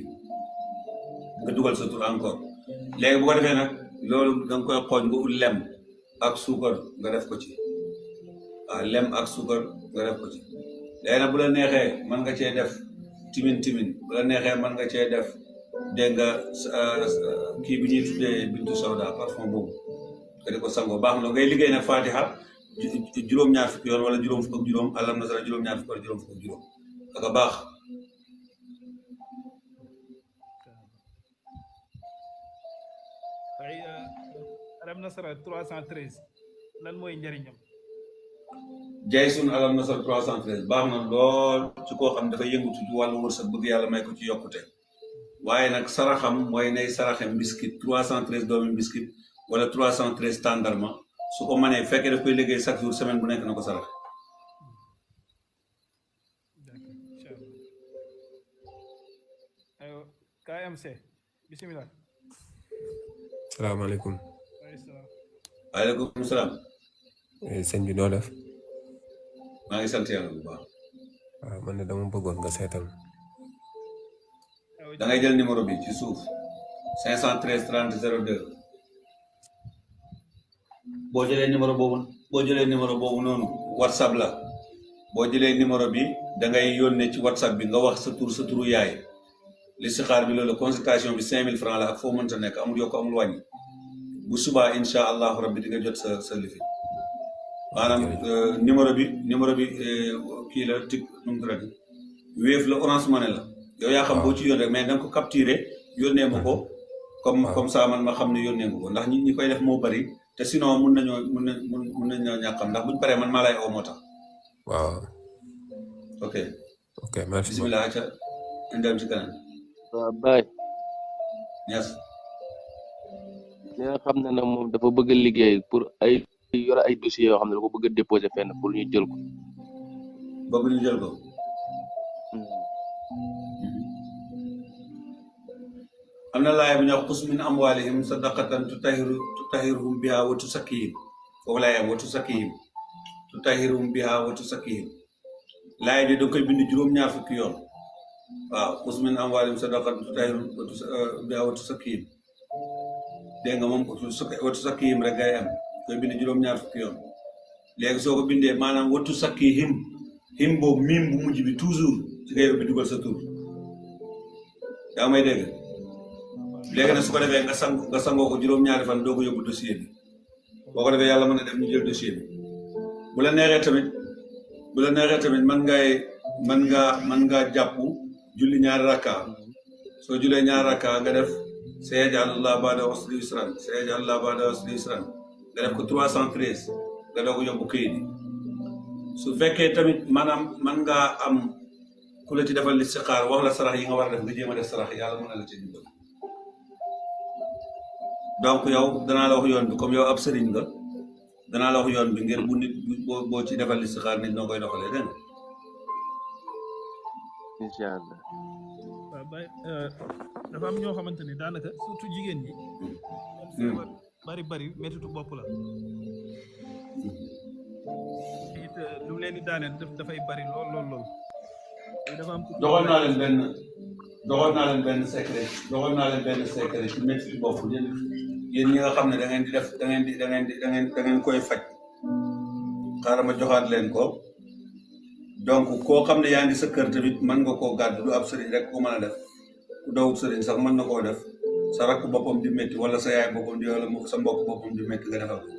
nga dugal sa tur encore léegi bu ko defee nag loolu da nga koy xooj nga ut lem ak suukar nga def ko ci waaw lem ak suukar nga def ko ci léegi nag bu la neexee mën nga cee def timin bu la neexee mën nga cee def dégg nga kii bi ñuy tuddee bintu sawda parfum boobu nga di ko sangoo baax na ngay liggéey nag fatiha juróom-ñaar fukki yoon wala juróom fukk ak juróom alam nasara juróom-ñaar fukk wala juróom fukk ak juróom daka baax ay alam nasara 313 lan mooy njëriñam Jaysun alam nasara 313 baax na lool ci koo xam ne dafa yëngatu ci wàllu wërsëg bëgg yàlla may ko ci yokkute waaye nag saraxam mooy nay saraxe mbiskit 313 doomi mbiskit wala 313 tàndarma su ko mënee fekkee daf koy liggéey chaque jour semaine bu nekk na ko saraxe. aywa KMC bisimilah. salaamaaleykum. waaleykum salaam. sëñ bi noo def. maa ngi sant yàlla bu baax. waaw man de dama bëggoon nga seetal. da ngay jël numéro bi ci suuf 513 30 02 boo jëlee numéro boobu noonu whatsapp la boo jëlee numéro bi da ngay yónnee ci whatsapp bi nga wax sa turu yaay listixaar bi loolu consultation bi 5000 francs la ak foo mënta nekk amul yokk amul wàññi bu subaa insha allahu rabbi di nga jot sa lifi maanaam numéro bi kii la tig nu mu tuddati Wave la Orange Money la yow yaa xam boo ci yónnee rek mais da nga ko capturé yónnee ma ko comme ça man ma xam ne yónnee nga ko ndax ñi koy def moo bari te sinon mun nañoo ñàkkam ndax buñ paree man maa lay oo moo tax. waaw. ok merci bisimilah ca indem ci kanam. waaw Baye. yes. li nga xam ne nag moom dafa bëgg a liggéey pour ay yore ay dossiers yoo xam ne da ko bëgg a déposer fenn pour ñu jël ko. bëgg ñu jël ko. am na laay bu ñuy wax xus min amwaalihim sadaqatan tutahiruhum biha wa tusakkihim foofu laay am wa tusakkihim tutahiruhum biha wa tusakkihim laay bi da koy bind juróom-ñaar fukki yoon waaw xus min amwaalihim sadaqatan tutahiruhum biha wa tusakkihim dégg nga moom wa tusakkihim rek ngay am koy bind juróom-ñaar fukki yoon léegi soo ko bindee maanaam wa tusakkihim him boobu miim bu mujj bi toujours ci ngay bi dugal sa tur yaa may dégg léegi nag su ko defee nga sangoo ko juróom-ñaari fan doo ko yóbbu dossier bi boo ko defee yàlla mën na def ñu jël dossier bi bu la neexee tamit mën ngaa jàpp julli ñaari rakka soo jullee ñaari rakka nga def sayaj'alullahu ba'da usri yusran nga def ko 313 nga doo ko yóbbu këyit yi su fekkee tamit maanaam mën ngaa am ku la ci defal listixaar wax la sarax yi nga war a def nga jéem a def sarax yàlla mën na la ci dimbal donc yow danaa la wax yoon bi comme yow ab sëriñ nga danaa la wax yoon bi ngir bu nit boo ci defal listixaar nit noo koy doxalee dégg nga. incha allah. waaw Baye dafa am ñoo xamante ni daanaka surtout jigéen ñi. bari méttitu bopp la. it lu leen di daaneel dafay bari lool. dafa am doxal naa leen benn secret ci métti bopp yéen ñi nga xam ne da ngeen koy faj xaaral ma joxaat leen ko donc koo xam ne yaa ngi sa kër tamit mën nga koo gàddu du ab sëriñ rek ko mën a def ku dawut sëriñ sax mën na koo def sa rakk boppam di métti wala sa yaay boppam di wala sa mbokk boppam di métti nga defal ko.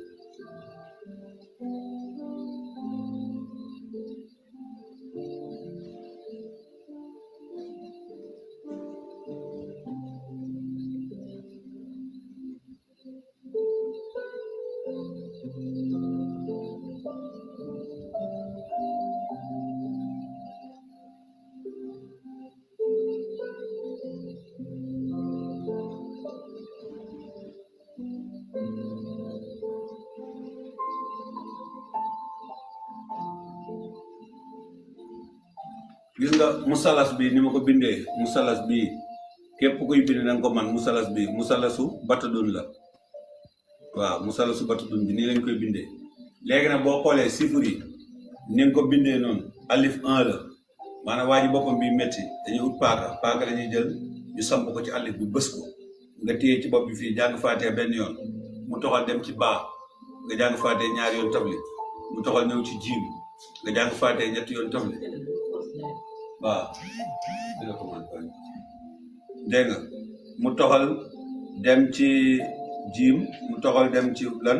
gis nga musalas bi ni ma ko bindee musalas bi képp kuy bind na nga ko man musalas bi musalasu batadun la waaw musalasu batadun bi nii lañ koy bindee léegi nag boo xoolee chiffre yi ni nga ko bindee noonu alif 1 la maanaam waa ji boppam bi métti dañuy ut paaka dañuy jël ñu samp ko ci alif bi bës ko nga téye ci bopp bi fii jàng faatee benn yoon mu toxal dem ci baa nga jàng faatee ñaari yoon tafli mu toxal ñëw ci jiim nga jàng faatee ñetti yoon tafli waaw dégg nga mu toxal dem ci jiim mu toxal dem ci lan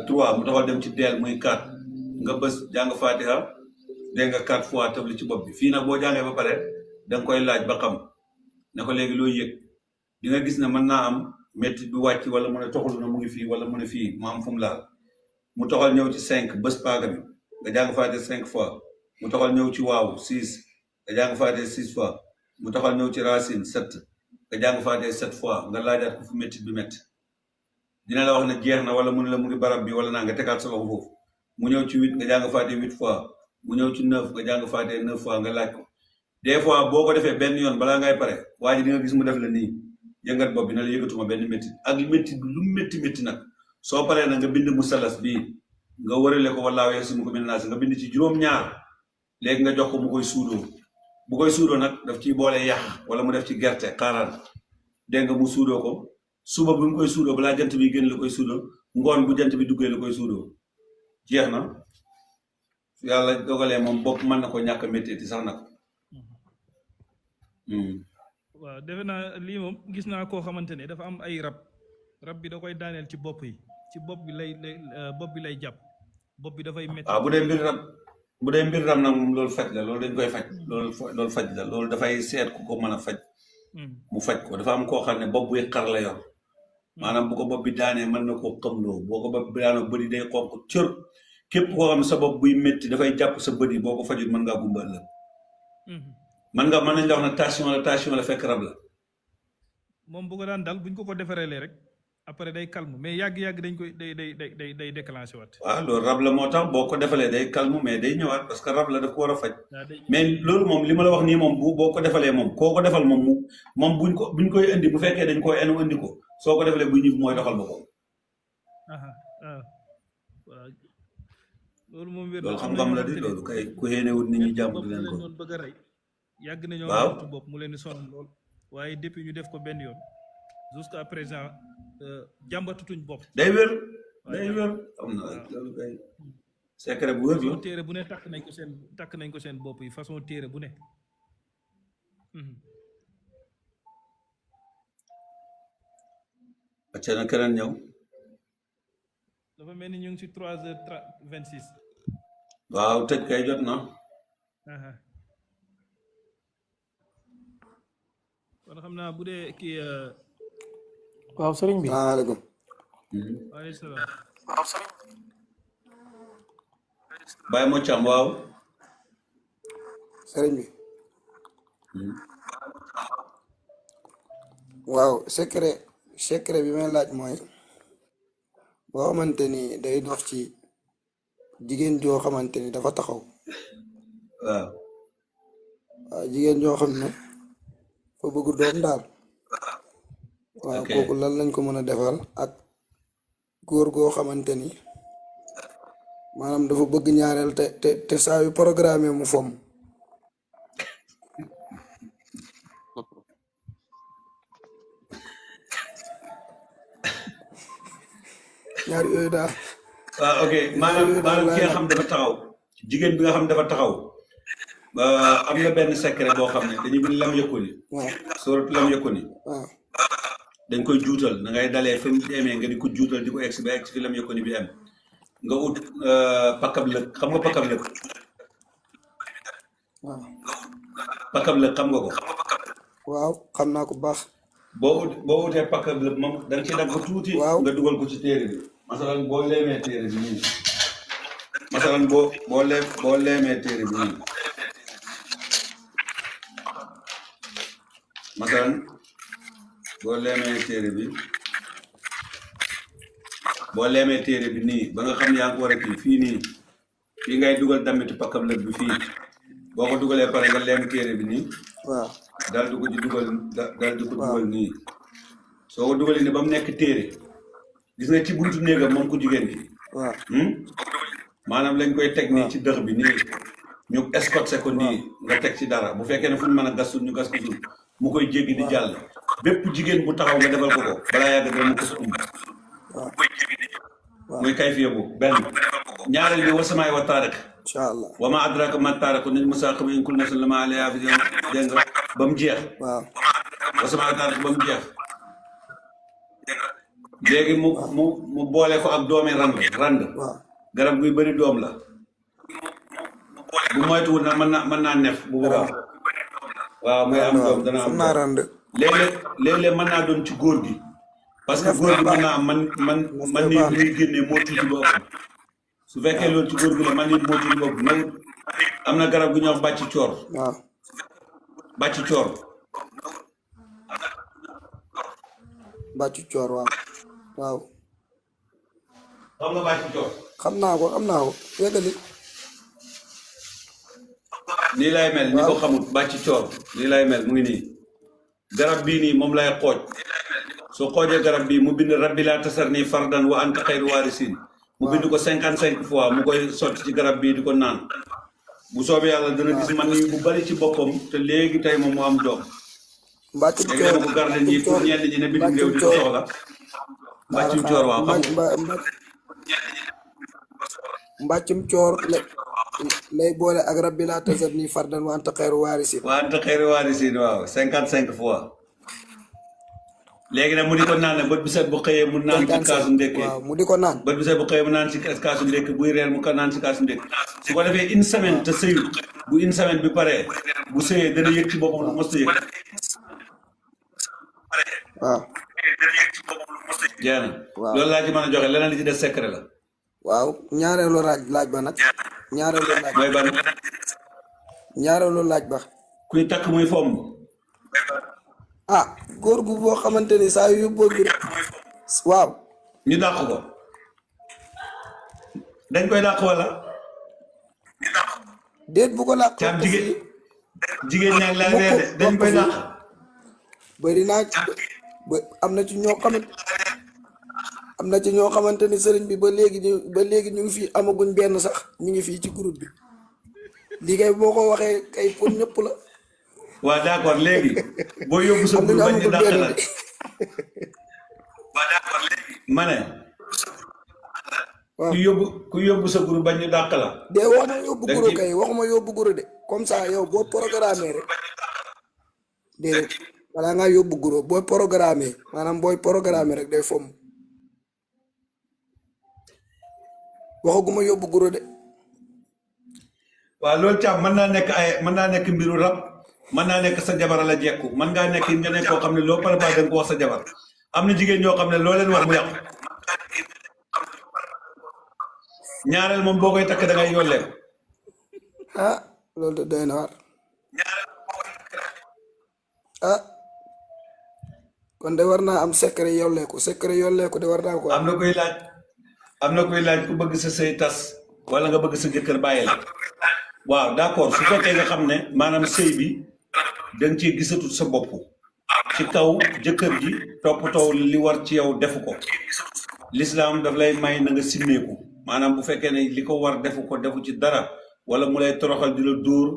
3 mu toxal dem ci deel muy 4 nga bës jàng fatiha dégg nga 4 fois tafli ci bopp bi fii nag boo jàngee ba pare da nga koy laaj ba xam ne ko léegi looy yëg di nga gis ne mën naa am métti bi wàcc wala mu ne toxalu na mu ngi fii wala mu ne fii mu am fu mu laal mu toxal ñëw ci 5 bës paaga bi nga jàng fatiha 5 fois mu toxal ñëw ci waaw 6 nga jàng fatiha 6 fois mu taxal ñëw ci racine 7 nga jàng faatee 7 fois nga laajaat ko fu métti bi métti dina la wax ne jeex na wala mu ne la mu ngi barab bi wala naa nga tegaat sa loxo foofu mu ñëw ci 8 nga jàng faatee 8 fois mu ñëw ci 9 nga jàng faatee 9 fois nga laaj ko des fois boo ko defee benn yoon balaa ngay pare waa ji di nga gis mu def la nii yëngat bopp bi na la yëgatuma benn métti ak métti lu métti nag soo paree na nga bind musalas bii nga wërale ko wallaahu yasimuka mina naas nga bind ci juróom-ñaar léegi nga jox ko mu koy suudoo bu koy suudoo nag daf ciy boole yàq wala mu def ci gerte xaaraan dégg nga mu suudoo ko suba bi mu koy suudoo balaa jant bi génn la koy suudoo ngoon bu jant bi duggee la koy suudoo jeex na su yàlla dogalee moom bopp mën na ko ñàkk a métti sax nag. waaw defe naa lii moom gis naa koo xamante ne dafa am ay rab bi da koy daaneel ci bopp yi ci bopp bi lay jàpp bopp bi dafay métti. waaw bu dee mbir rab nag moom loolu faj la loolu dañ koy faj loolu faj la loolu dafay seet ku ko mën a faj mu faj ko dafa am koo xam ne bopp buy xar la yor maanaam bu ko bopp bi daanee mën na koo xamloo boo ko bopp bi daanoo bëri day xonq cër képp koo xam ne sa bopp buy métti dafay jàpp sa bët yi boo ko fajut mën ngaa gumba ëllëg mën nañ la wax ne tension la fekk rab la moom bu ko daan dal buñ ko defareelee rek après day calme mais yàgg-yàgg dañ koy day déclenché waat. waaw loolu rab la moo tax boo ko defalee day calme mais day ñëwaat parce que rab la daf ko war a faj mais loolu moom li ma la wax nii moom boo ko defalee moom koo ko defal moom buñ koy indi bu fekkee dañ koy enu indi ko soo ko defalee buy ñib mooy doxal boppam. waaw loolu moom wér loolu xam-xam la di loolu kay ku yéenewut nit ñi jàmm di leen ko. bëgg a rey yàgg nañoo tu bopp mu leen di sonal lool waaye depuis ñu def ko benn yoon jusqu'à présent jàmbatutuñ bopp. day wér am na loolu kay secret bu wér la. téere bu ne takk nañ ko seen bopp yi façon téere bu ne. acca na keneen ñëw. dafa mel ni ñu ngi ci 3h26. waaw tëj kay jot na. kon xam naa bu dee kii. waaw sëriñ bi. salaamaaleykum. waaleykum salaam. waaw sëriñ bi. Baye Mocham waaw. sëriñ bi. waaw secret bi may laaj mooy boo xamante ni day dox ci jigéen joo xamante ni dafa taxaw. waaw. waaw jigéen joo xam ne fa bëgg doom daal. waaw kooku lan lañ ko mën a defal ak góor goo xamante ni maanaam dafa bëgg ñaareel te saa yu programme mu fomm. ñaar yooyu daal. waaw ok maanaam ki nga xam dafa taxaw jigéen bi nga xam dafa taxaw am na benn secret boo xam ne dañuy bind lam yëkkuni. waaw sóorat lam yëkkuni. waaw. dañ koy juutal da ngay dalee fi mu demee nga di ko juutal di ko egsi ba egsi fi lam yëkkuni bi am nga ut pakab lëg xam nga pakab lëg. waaw. pakab lëg xam nga ko. waaw xam naa ko baax. boo utee pakab lëg moom da nga ci dagg tuuti. waaw nga dugal ko ci téere bi. masalan boo leemee téere bi nii masalan boo leemee téere bi nii masalan boo leemee téere bi nii ba nga xam yaa ngi ko war a kii fii nii fii ngay dugal damitu pakab lëg bi fii boo ko dugalee pare nga leem téere bi nii. waaw daal di ko ci dugal dugal nii soo ko dugalee ne ba mu nekk téere gis nga ci buntu néegam moom ku jigéen gi. waaw. maanaam lañ koy teg nii ci dëx bi nii ñu escorté ko nii nga teg ci dara bu fekkee ne fu ñu mën a gas suuf ñu gas ko suuf mu koy jéggi di jàll bépp jigéen bu taxaw nga defal ko balaa yàgg dara mu ko sa umb. muy kay fiye bu benn ñaareel bi wasamaay wa taarak. incha allah wa ma adraka ma taarak nañ musaa xam in kul nafsin lammaa alayhaa haafizun dégg nga ba mu jeex. waaw wasamaay wa taarak ba mu jeex. léegi mu boole ko ak doomi rand garab guy bëri doom la bu moytuwul nag mën naa nef bu boobaa waaw muy am doom dana am rand léeg-léeg mën naa doon ci góor gi parce que góor gi mën naa am man nii bi muy génnee moo tuuti ba ëpp su fekkee loolu ci góor gi la man nii moo tuuti ba ëpp am na garab gu ñuy wax bàcci coor bàccu coor waaw waaw xam nga bàcc coor xam naa ko yeggali nii lay mel ñi ko xamut bàcc coor nii lay mel mu ngi nii garab bii nii moom lay xooj soo xoojee garab bii mu bind rabbi laa tasar nii fardan wa anta xayru waarisin mu bind ko 55 fois mu koy sotti ci garab bii di ko naan bu soobee yàlla dana gis man ni bu bari ci boppam te léegi tey moom mu am doom mbàccum léegi dama ko garde ñi pour ñenn ñi ne bitim réew di ko soxla mbàccum coor waaw xam nga mbàccum coor lay boole ak rabbi laa tasar nii fardan wa anta xayru waarisin waaw 55 fois léegi nag mu di ko naan ne bët bu set bu xëyee mu naan ci kaasu ndékki waaw mu di ko naan bët bu set bu xëyee mu naan ci kaasu ndékki buy reer mu ko naan ci kaasu ndékki su ko defee une semaine te sëyu bu une semaine bi paree bu sëyee dana yëg ci boppam lu mos a yëg waaw jeena loolu laa ci mën a joxe leneen li ci des secret la waaw ñaareelu laaj ba nag mooy ban ñaareelu laaj ba kuy takk muy fomm ah góor gu boo xamante ni saa yu yóbboo guro waaw ñu dàq ko dañ koy dàq wala déet bu ko dàq caam jigéen ñaa ngi lay ree de dañ koy dàq bëri naa am na ci ñoo xamante ni sëriñ bi ba léegi ñu ngi fii amaguñ benn sax ñu ngi fii ci groupe bi lii kay boo ko waxee kay pour ñëpp la waaw d'accord léegi boo yóbbu sa groupe bañ ñu dàq la ma ne ku yóbbu sa groupe bañ ñu dàq la de waxuma yóbbu guro kay waxuma yóbbu guro de comme ça yow boo programmé rek déedéet balaa ngaa yóbbu guro booy programmé maanaam booy programmé rek day fomm waxaguma yóbbu guro de waaw loolu càmm mën naa nekk mbiru rab mën naa nekk sa jabar la jekku mën ngaa nekk nga nekk koo xam ne loo préparé da nga ko wax sa jabar am na jigéen ñoo xam ne loo leen wax mu yàqu ñaareel moom boo koy takk da ngay yollee ah loolu de doy na war ah kon de war naa am secret yolleeku de war naa ko am na koy laaj ku bëgg sa sëy tas wala nga bëgg sa jëkkër bàyyi la waaw d'accord su fekkee nga xam ne maanaam sëy bi da nga ciy gisatut sa bopp ci kaw jëkkër ji toppatoo li war ci yow defu ko lislaam daf lay may na nga simmeeku maanaam bu fekkee ne li ko war defu ci dara wala mu lay toroxal di la dóor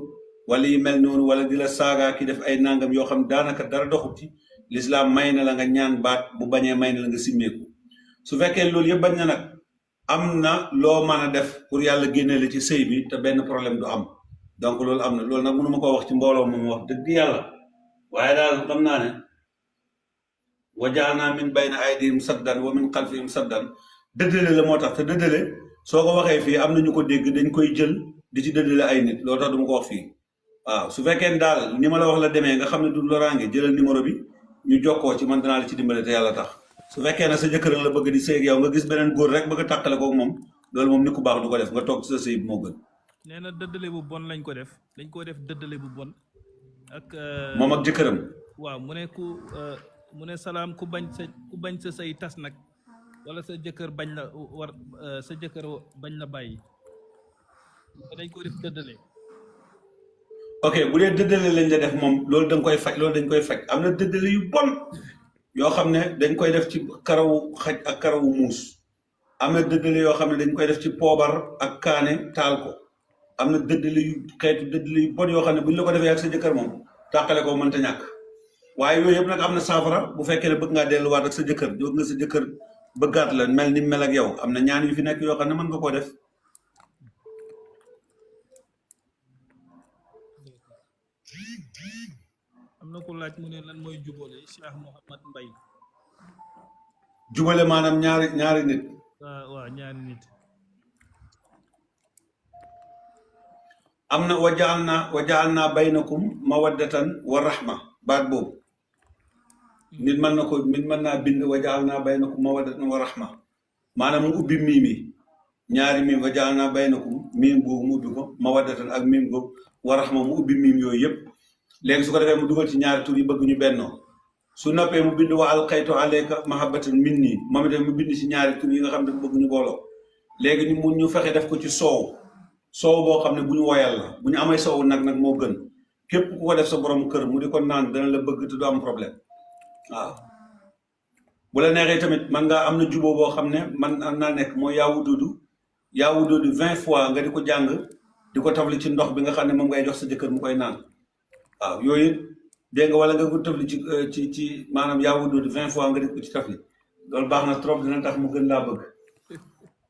wala yi mel noonu wala di la saagaa ki def ay nangam yoo xam daanaka dara doxut ci lislaam may na la nga ñaan baat bu bañee may na la nga simmeeku su fekkee loolu yëpp bañ na nag am na loo mën a def pour yàlla génne la ci sëy bi te benn problème du am donc loolu am na loolu nag mënuma ko wax ci mbooloo moom wax dëgg yàlla waaye daal xam naa ne wajaana min bayna aydihim saddan wa min xalfihim saddan dëddale la moo tax te dëddale soo ko waxee fii am na ñu ko dégg dañ koy jël di ci dëddale ay nit loolu tax du ma ko wax fii waaw su fekkee daal ni ma la wax la demee nga xam ne du loraange jëlal numéro bi ñu jokkoo ci man danaa la ci dimbale te yàlla tax su fekkee ne sa jëkkër la bëgg di sëy ak yow nga gis beneen góor rek bëgg a tàqale ko moom loolu moom nit ku baax du ko def nga toog ci sa sëy bi moo gën. nee na dëddale bu bon lañ ko def dañ koo def dëddale bu bon ak. moom ak jëkkëram. waaw mu ne salaam ku bañ sa sëy tas nag wala sa jëkkër bañ la sa jëkkër bañ la bàyyi dañ ko def dëddale. ok bu dee dëddale lañ la def moom loolu dañ koy faj am na dëddale yu bon. yoo xam ne dañ koy def ci karawu xaj ak karawu muus am na dëddale yoo xam ne dañ koy def ci poobar ak kaane taal ko am na dëddale yu xeetu dëddale yu bon yoo xam ne bu ñu la ko defee ak sa jëkkër moom tàqale ko mënta ñàkk waaye yooyu yëpp nag am na saafara bu fekkee ne bëgg ngaa delluwaat ak sa jëkkër jóg nga sa jëkkër bëggaat la mel ni mel ak yow am na ñaan yu fi nekk yoo xam ne mën nga koo def. am na ko laaj mu ne lan mooy jubale Cheikh Mouhamad Mbaye jubale maanaam ñaari nit. waaw ñaari nit. am na wajaal naa baynakum mawaddatan wa rahma baat boobu nit mën naa bind wajaal naa baynakum mawaddatan wa rahma maanaam mu ubbi miimi ñaari miim wajaal naa baynakum miim boobu mu ubbi ko mawaddatan ak miim boobu wa rahma mu ubbi miim yooyu yëpp léegi su ko defee mu dugal ci ñaari tur yi bëgg ñu bennoo su noppee mu bind wa alqaytu alayka mahabbatan minni moom itam mu bind ci ñaari tur yi nga xam ne bëgg ñu booloo léegi ñu fexe def ko ci soow boo xam ne bu ñu woyal la bu ñu amee soow nag moo gën képp ku ko def sa borom kër mu di ko naan dana la bëgg te du am problème waaw bu la neexee tamit man ngaa am na juboo boo xam ne man naa nekk mooy yaawududu 20 fois nga di ko jàng di ko tafli ci ndox bi nga xam ne moom ngay jox sa jëkkër mu koy naan waaw yooyu dégg nga wala nga ko tafli ci maanaam yaawududu 20 fois nga di ko ci tafli loolu baax na trop dina tax mu gën laa bëgg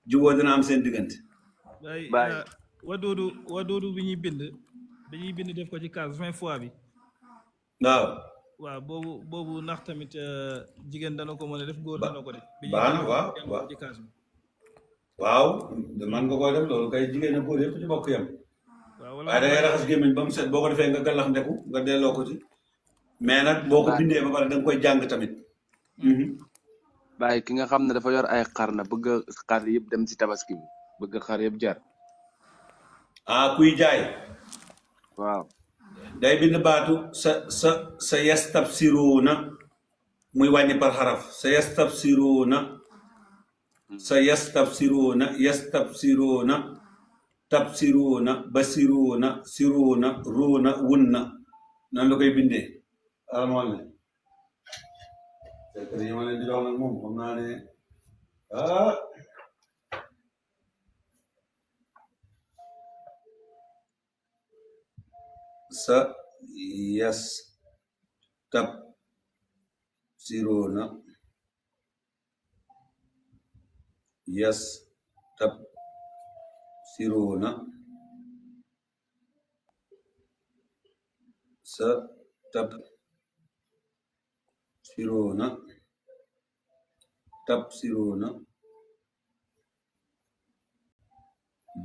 juboo dina am seen diggante waaye wadoodu bi ñuy bind def ko ci case 20 fois bi waaw boobu ndax tamit jigéen dana ko mën a def góor dana ko def baax na waaw ci case bi waaw man nga koy def loolu kay jigéen a góor yëpp ci bokk yam waaye da ngay raxas gémmiñ ba mu set boo ko defee nga gàllax ndeku nga delloo ko ci mais nag boo ko bindee ba pare da nga koy jàng tamit bàyyi ki nga xam ne dafa yor ay xar na bëgg xar yëpp dem ci tabaski bi bëgg xar yëpp jar kuy jaay waaw day bind baatu sa yastabsiruuna muy wàññi par xaraf sa yastabsiruuna tabsiruuna basiruuna siruuna ruuna wunna nan la koy bindee alamool ne secret yi ma leen di jox nag moom xam naa ne sa yastabsiruuna sa tabsiruuna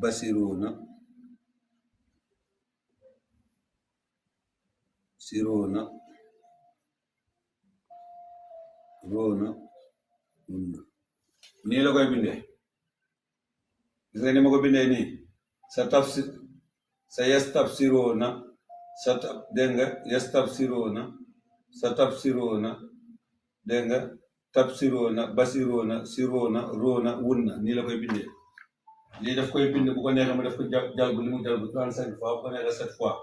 basiruuna siruuna ruuna nii la koy bindee gis nga ni ma ko bindee nii sa yastabsiruuna dégg nga yastabsiruuna sa tabsiruuna dégg nga tabsiruuna basiruuna siruuna ruuna wunna nii la koy bindee lii daf koy bind bu ko neexee mu def ko jalbu li mu jalbu 35 fois bu ko neexee 7 fois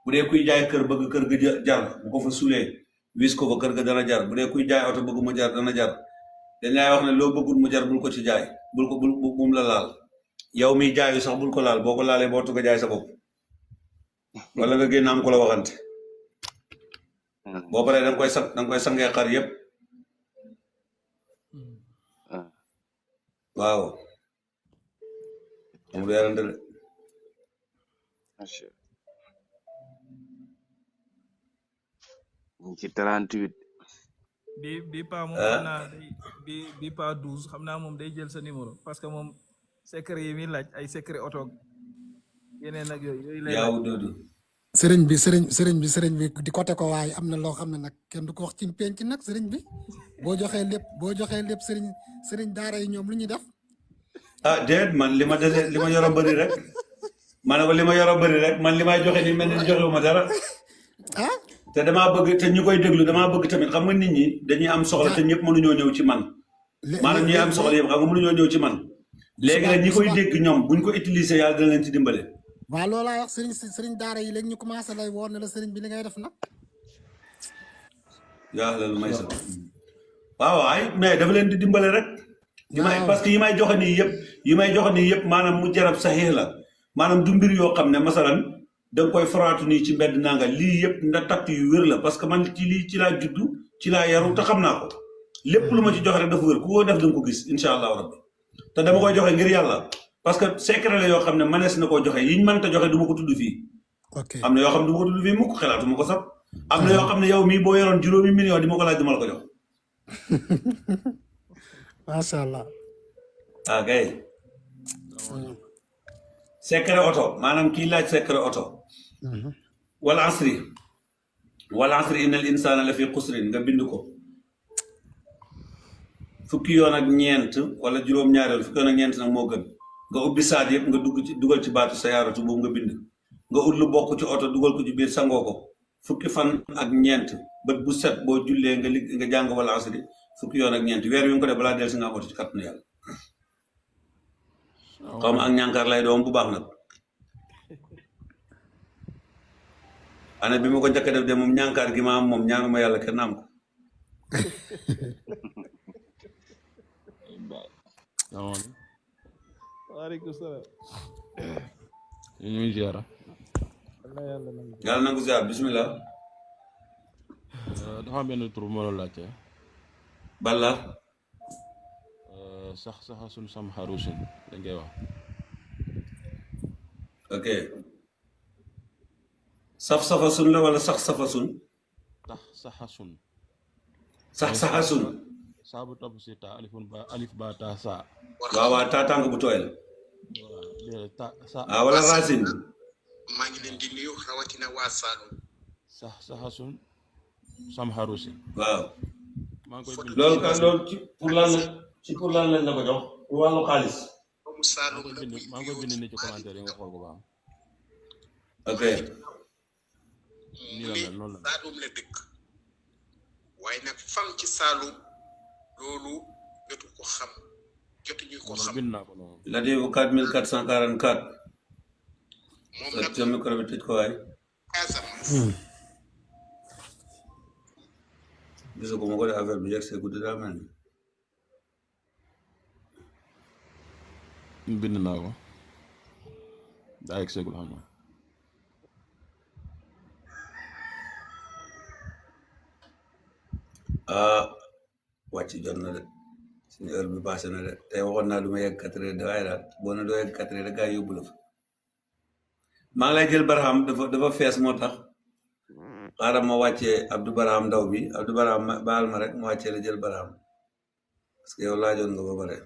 bu dee kuy jaay kër bëgg kër ga jar bu ko fa sulee wis ko fa kër ga dana jar bu dee kuy jaay oto bëgg mu jar dana jar dañ lay wax ne loo bëggul mu jar bul ko ci jaay bum la laal yow miy jaayu sax bul ko laal boo ko laalee boo tugg jaay sa bopp wala nga génn am ko la waxante boo paree danga koy sangee xar yépp waaw amul yarante de ci 38 bi pa moom xam naa bi pa 12 xam naa moom day jël sa numéro parce que moom secret yi muy laaj ay secret oto yeneen ak yooyu lay yaaw doodu sëriñ bi di côté ko waaye am na loo xam ne nag kenn du ko wax ci penc nag sëriñ bi boo joxee lépp sëriñ daara yi ñoom lu ñuy def déet man li ma yor a bëri rek ma ne ko li ma yor a bëri rek man li may joxe ni mel ni joxewuma dara te damaa bëgg te ñu koy déglu damaa bëgg tamit xam nga nit ñi dañuy am soxla te ñëpp mënuñoo ñëw ci man maanaam ñi am soxla yëpp xam nga mënuñoo ñëw ci man léegi nag ñi koy dégg ñoom buñ ko utiliser yàlla dina leen ci dimbale waaw loolaa wax sëriñ daara yi léegi ñu commencé lay woon ne la sëriñ bi li ngay def nag yàlla lu may sa waaw ay mais dafa leen di dimbale rek parce que yi may joxe nii yëpp maanaam mu jarab saxiix la maanaam du mbir yoo xam ne masalan danga koy faraatu nii ci mbedd nanga lii yëpp nda takk yu wér la parce que man ci laa juddu ci laa yaru te xam naa ko lépp lu ma ci joxe rek dafa wér ku ko def danga ko gis incha allahu rabbi te dama koy joxe ngir yàlla parce que secret la yoo xam ne manees na koo joxe yiñ mënta joxe du ma ko tudd fii am na yoo xam ne du ma ko tudd fii mukk xelaatu ma ko sax am na yoo xam ne yow mii boo yoroon juróomi million di ma ko laaj dama la ko jox macha allah kay secret oto maanaam kii laaj secret oto wal asri innal insana la fi xusrin nga bind ko fukki yoon ak ñeent wala juróom-ñaareel fukki yoon ak ñeent nag moo gën nga ubbi saat yëpp nga dugal ci baatu sayaaratu boobu nga bind nga ut lu bokk ci oto dugal ko ci biir sangoo ko fukki fan ak ñeent bët bu set boo jullee nga jàng wala asri fukki yoon ak ñeent weer wi nga ko def balaa del si nga amatu ci kàttanu yàlla xaw ma ak ñànkaar lay doom bu baax nag année bi ma ko njëkk a def de moom ñànkaar gi ma am moom ñaanuma yàlla kenn am ko waaleykum salaam. ñu ngi ziara. yàlla nangu ziar bismillah. dafa am benn tur moo la laajte. Balla. saxa sun sam xarusin dañ koy wax. ok. safa sun la wala safa sun. saxa sun. saxa sun. saa bu topp si taa alif ba taa saa. waaw taa tàng bu tooy la. waaw wala racine. maa ngi leen di nuyu rawatina waa Saalum. saxa sun sam xarusin. waaw. maa ngi koy bind loolu ci pour lan lañ la ko jox pour wàllu xaalis. maa ngi koy bind ni ci commentaire yi nga xool ko ba am. ok. nii la mel noonu la. Saalum la dëkk waaye nag fan ci Saalum loolu jotu ko xam jotuñu ko xam. bind naa ko noonu. Ladivu 4444. moom nag sa micro bi tëj ko waay. gis ko ma ko def affaire bi yegg see guddi daa mel ni. bind naa ko daa yegg seegul xam naa. wàcc jot na de suñu heure bi passé na de tey waxoon naa du ma yegg 4 heures de waaye daal boo ne doo yegg 4 heures de gaa yóbbu la fa maa ngi lay jël Barham dafa fees moo tax xaaral ma wàccee Abdou Barham ndaw bi Abdou Barham baal ma rek ma wàccee la jël Barham parce que yow laajoon nga ba pare.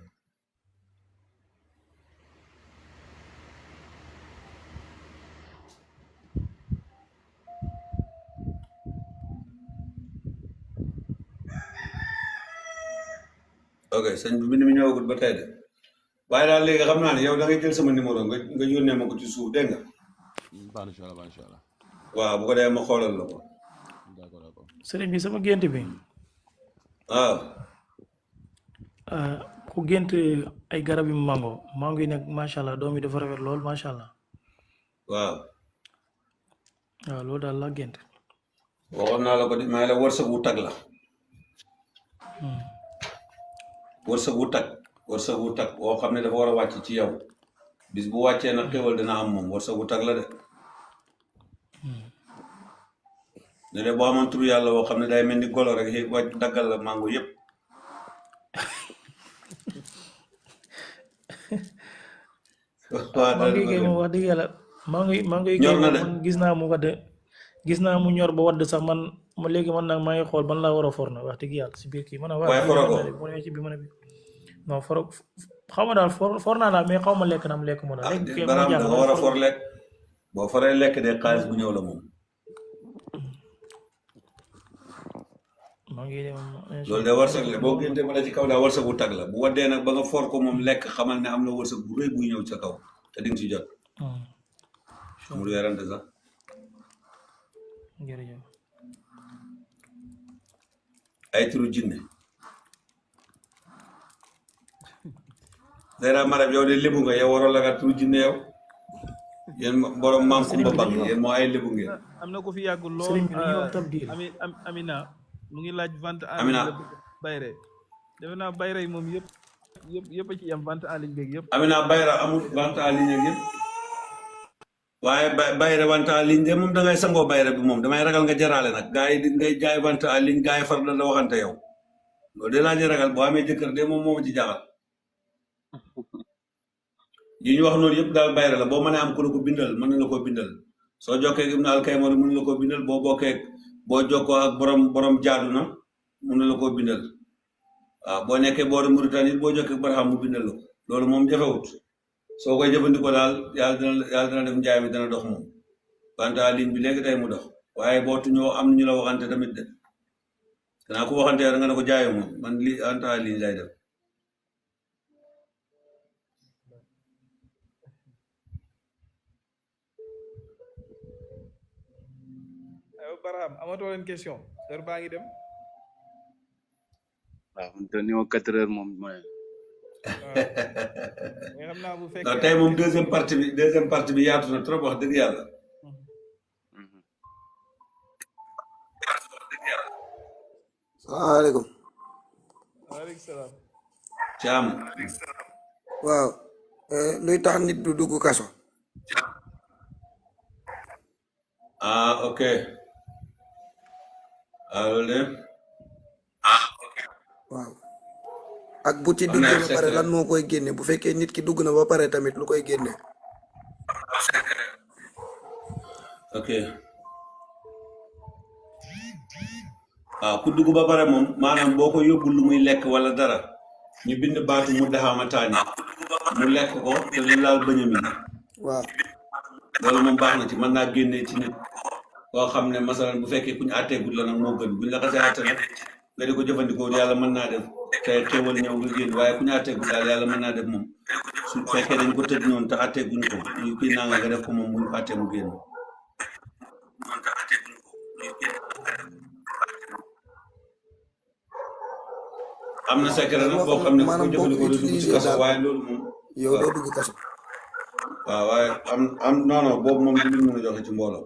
ok sëñ bi bind mi ñëwagul ba tey de waaye daal léegi xam naa ne yow da ngay jël sama numéro nga yónnee ma ko ci suuf dégg nga. incha allah. waaw bu ko dee ma xoolal la ko. d'accord. sëriñ bi sama gént bi. waaw. ku gént ay garab yu mango yi nag macha allah doom yi dafa rafet lool macha allah. waaw. waaw loolu daal laa gént. waxoon naa la ko de maa la wërsëg wu tag la. wërsëg wu tag woo xam ne dafa war a wàcc ci yow bis bu wàccee nag xéwal dina am moom wërsëg wu tag la de. ne de boo amoon tur yàlla woo xam ne day mel ni golo rek xëy wàcc daggal la mango yëpp. mango yi kay moom wax dëgg yàlla mango yi ñor na de man gis naa mu ñor ba wadd sax man léegi man nag maa ngi xool ban laa war a for na wax dëgg yàlla si biir kii man waaye foroo ko ci bi non foro xaw ma daal for naa daal mais xaw ma lekk na lekk ma daal léegi Barham da nga war a for lekk boo foree lekk de xaalis bu ñëw la moom. loolu de wërsëg la boo génte wala ci kaw daa wërsëg bu tag la bu waddee nag ba nga for ko moom lekk xamal ne am na wërsëg bu rëy buy ñëw ca kaw te di nga ci jot. amul werante sax. jërëjëf. ay turu jinne. Zeyna Marème yow de lébu nga yow waroon la nga turu jinne yow. yéen borom maam Kumba Bang yéen moo ay lébu ngeen. am na ko fi yàggul lool Amina mu ngi laaj vente en Amina ligne bayre defe naa bayre yi moom yëpp a ci yam vente en ligne beeg yëpp. Amina bayra amul vente en ligne ak yëpp waaye bayre vente en ligne de moom da ngay sangoo bayre bi moom damay ragal nga jaraale nag gars yi ngay jaay vente en ligne gars yi far la waxante yow loolu de laa di ragal boo amee jëkkër de moom moo ma ci jaaxal yi ñu wax noonu yëpp daal bayre la boo mënee am ku la ko bindal mën na la koo bindal soo jokkee Ibn Alkaymor mën na la koo bindal boo jokkoo ak borom jaadu na mën na la koo bindal waaw boo nekkee boori Mauritanie boo jokkee Barham mu bindal la ko loolu moom jafewut soo koy jëfandikoo daal yàlla dina def njaay mi dana dox moom wante en ligne bi léegi tey mu dox waaye boo tuñoo am ñu la waxante tamit de danaa ko waxante yow nga ne ko jaayoo moom man lii wante en ligne lay def. Barham amatoo leen question heure baa ngi dem. waaw man te ni ma 4 heures moom mooy. mais xam naa bu fekkee non tey moom deuxième partie bi yaatu na trop wax dëgg yàlla. salaamaaleykum. waaleykum salaam. Caam. waaw. luy tax nit du dugg kaso. ah ok. loolu de. waaw. ak bu ci duggee ba pare lan moo koy génne bu fekkee nit ki dugg na ba pare tamit lu koy génne. ok. waaw ku dugg ba pare moom maanaam boo ko yóbbul lu muy lekk wala dara ñu bind baatu mu daxamataani mu lekk ko te lu laal bëñam yi. waaw. loolu moom baax na ci mën naa génnee ci nit koo xam ne masalan bu fekkee ku ñu àtteegul la nag moo gën buñ la xasee àtte nag nga di ko jëfandikoo yàlla mën naa def te xéewal ñëw nga génn waaye ku ñu àtteegul daal yàlla mën naa def moom su fekkee dañ ko tëj noonu te àtteeguñ ko ñu kii naa nga def ko moom bu ñu ko àttee mu génn. am na secret nag boo xam ne ku ko jëfandikoo du dugg ci kaso waaye loolu moom. yow doo dugg kaso. waaw waaye am non non boobu moom du ñu mën a joxe ci mbooloo.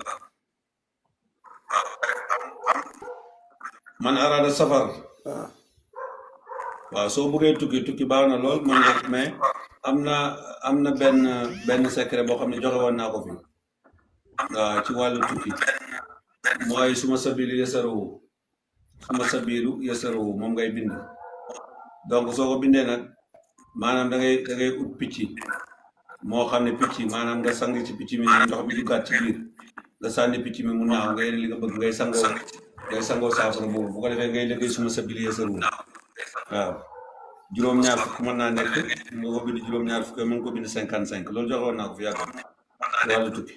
man araada safar. waaw soo bëggee tukki baax na lool man nga mais am na benn secret boo xam ne joxe woon naa ko fi. waaw ci wàllu tukki. mooy suma sabilu yasaruhu moom ngay bind. donc soo ko bindee nag maanaam da ngay ut picc moo xam ne picc maanaam nga sang ci picc mi ne ndox mi duggaat ci biir nga sànni picc mi mu naaw nga yéene li nga bëgg ngay sangoo saafara boobu bu ko defee ngay liggéey suma sabili yasaruhu waaw juróom-ñaar fukk mën naa nekk nga ko bind juróom-ñaar fukk mën ko bind 55 loolu joxoon naa ko fi yàgg wàllu tukki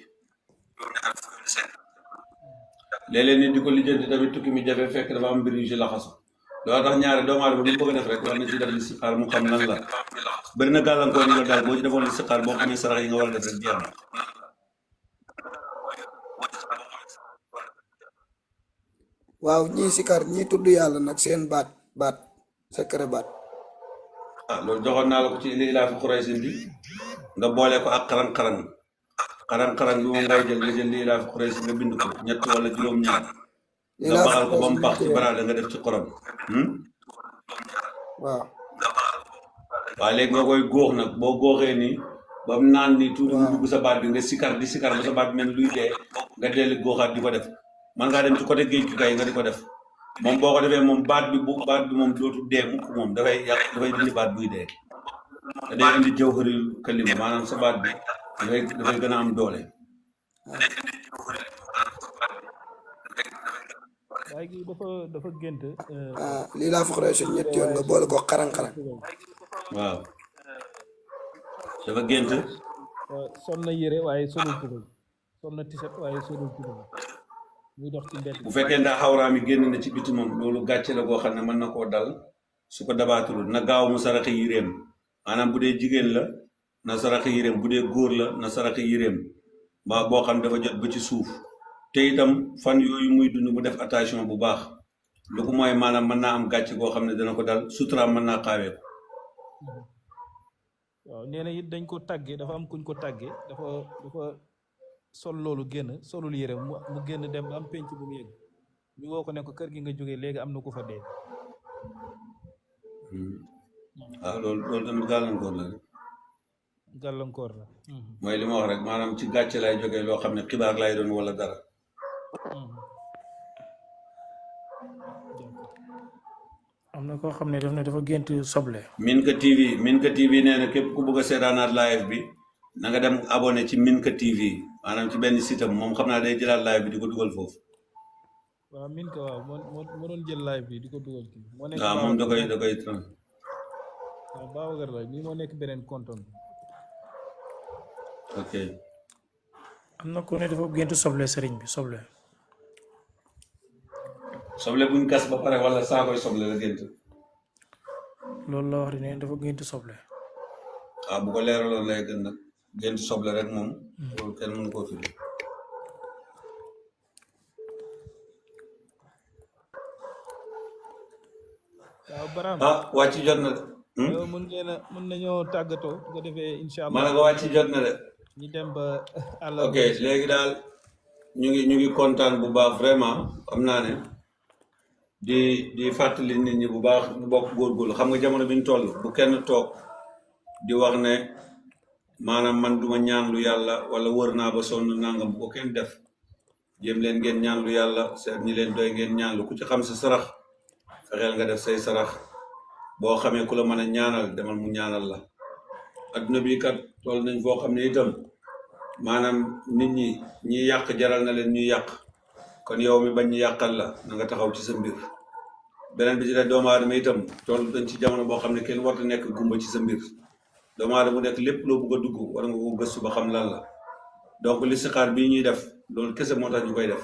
léeg-léeg nit di ko lijjanti tamit tukki mi jafe fekk dafa am mbir yu ci laxasu loolu tax ñaari doomu aadama lu mu bëgg a def rek war na ci def listixaar mu xam lan la bëri na gàllankoor yi la daal boo ci defoon listixaar boo xamee sarax yi nga war a def rek jeex na. waaw ñii sikar ñii tudd yàlla nag seen baat secret baat. loolu joxoon naa la ko ci ilaa fi Quraysin bi nga boole ko ak xaran-xaran bi moom ngay jël nga jël ilaa fi Quraysin nga bind ko ñett wala juróom-ñaar nga baxal ko ba mu baax ci baraada nga def ci xorom. waaw. waaw léegi nga koy góox nag boo góoxee nii ba mu naan ni tuuti mu dugg sa baat bi nga sikar ba sa baat bi mel luy dee nga dellu góoxaat di ko def man ngaa dem ci côté géej gi kay nga di ko def moom boo ko defee moom baat bi moom dootu dee mukk moom dafay dindi baat buy dee te day indi jawharil kalima maanaam sa baat bi dafay gën a am doole. waaye gi dafa gént. lii laa foog rek ñetti yoon nga boole ko xaran-xaran. waaw dafa gént. sol na yére waaye solul tubéy sol na tiset waaye solul tubéy muy dox ci mbedd. bu fekkee ndax xawraam yi génn na ci biti moom loolu gàcce la goo xam ne mën na koo dal su ko dabaatul na gaaw mu saraxe yiréem maanaam bu dee jigéen la na saraxe yiréem bu dee góor la na saraxe yiréem ba boo xam dafa jot ba ci suuf. te itam fan yooyu muy dund mu def attention bu baax lu ko mooy maanaam mën naa am gàcce goo xam ne dana ko dal suturaam mën naa xaawee ko. waaw nee na it dañ ko tàggee dafa am kuñ ko tàggee dafa sol loolu génn solul yére mu génn dem am penc bu mu yëg ñu woo ko ne ko kër gi nga jógee léegi am na ku fa dee. waaw loolu tamit gàllankoor la rek. gàllankoor la. mooy li ma wax rek maanaam ci gàcce lay jógee loo xam ne xibaar lay doon wala dara. am na koo xam ne daf ne dafa gént soble. Minka TV nee na képp ku bëgg a seetaanaat live bi na nga dem abonné ci Minka TV maanaam ci benn site am moom xam naa day jëlaat live bi di ko dugal foofu. waaw Minka waaw moo doon jël live bi di ko dugal kii. waaw moom da koy waaw Babacar la bii moo nekk beneen compte am. ok. am na ko ne dafa gént soble sëriñ bi soble. soble buñ gas ba pare wala saa koy soble la gént. loolu la wax di ne dafa gént soble. waaw bu ko leeraloon lay gën nag gént soble rek moom. loolu kenn mënu koo firi. waaw Baram wàcc jot na de. yow mun nañoo tàggatoo bu ko defee incha allah ma ne ko wàcc jot na de. ñu dem ba àll. ok léegi daal ñu ngi kontaan bu baax vraiment xam naa ne di fàttali nit ñi bu baax ñu bokk góorgóorlu xam nga jamono bi ñu toll bu kenn toog di wax ne maanaam man duma ñaan lu yàlla wala wër naa ba sonn nangam bu ko kenn def jéem leen ngeen ñaan lu yàlla seet ñi leen doy ngeen ñaan lu ku ci xam sa sarax fexeel nga def say sarax boo xamee ku la mën a ñaanal demal mu ñaanal la adduna bi kat toll nañ foo xam ne itam maanaam nit ñi yàq jaral na leen ñuy yàq kon yow mi bañ ñu yàqal la na nga taxaw ci sa mbir beneen bi ci def doomu aadama itam toll dañ ci jamono boo xam ne kenn warta nekk gumba ci sa mbir doomu aadama bu nekk lépp loo bëgg a dugg war nga ko gëstu ba xam lan la donc listixaar bii ñuy def loolu kese moo tax ñu koy def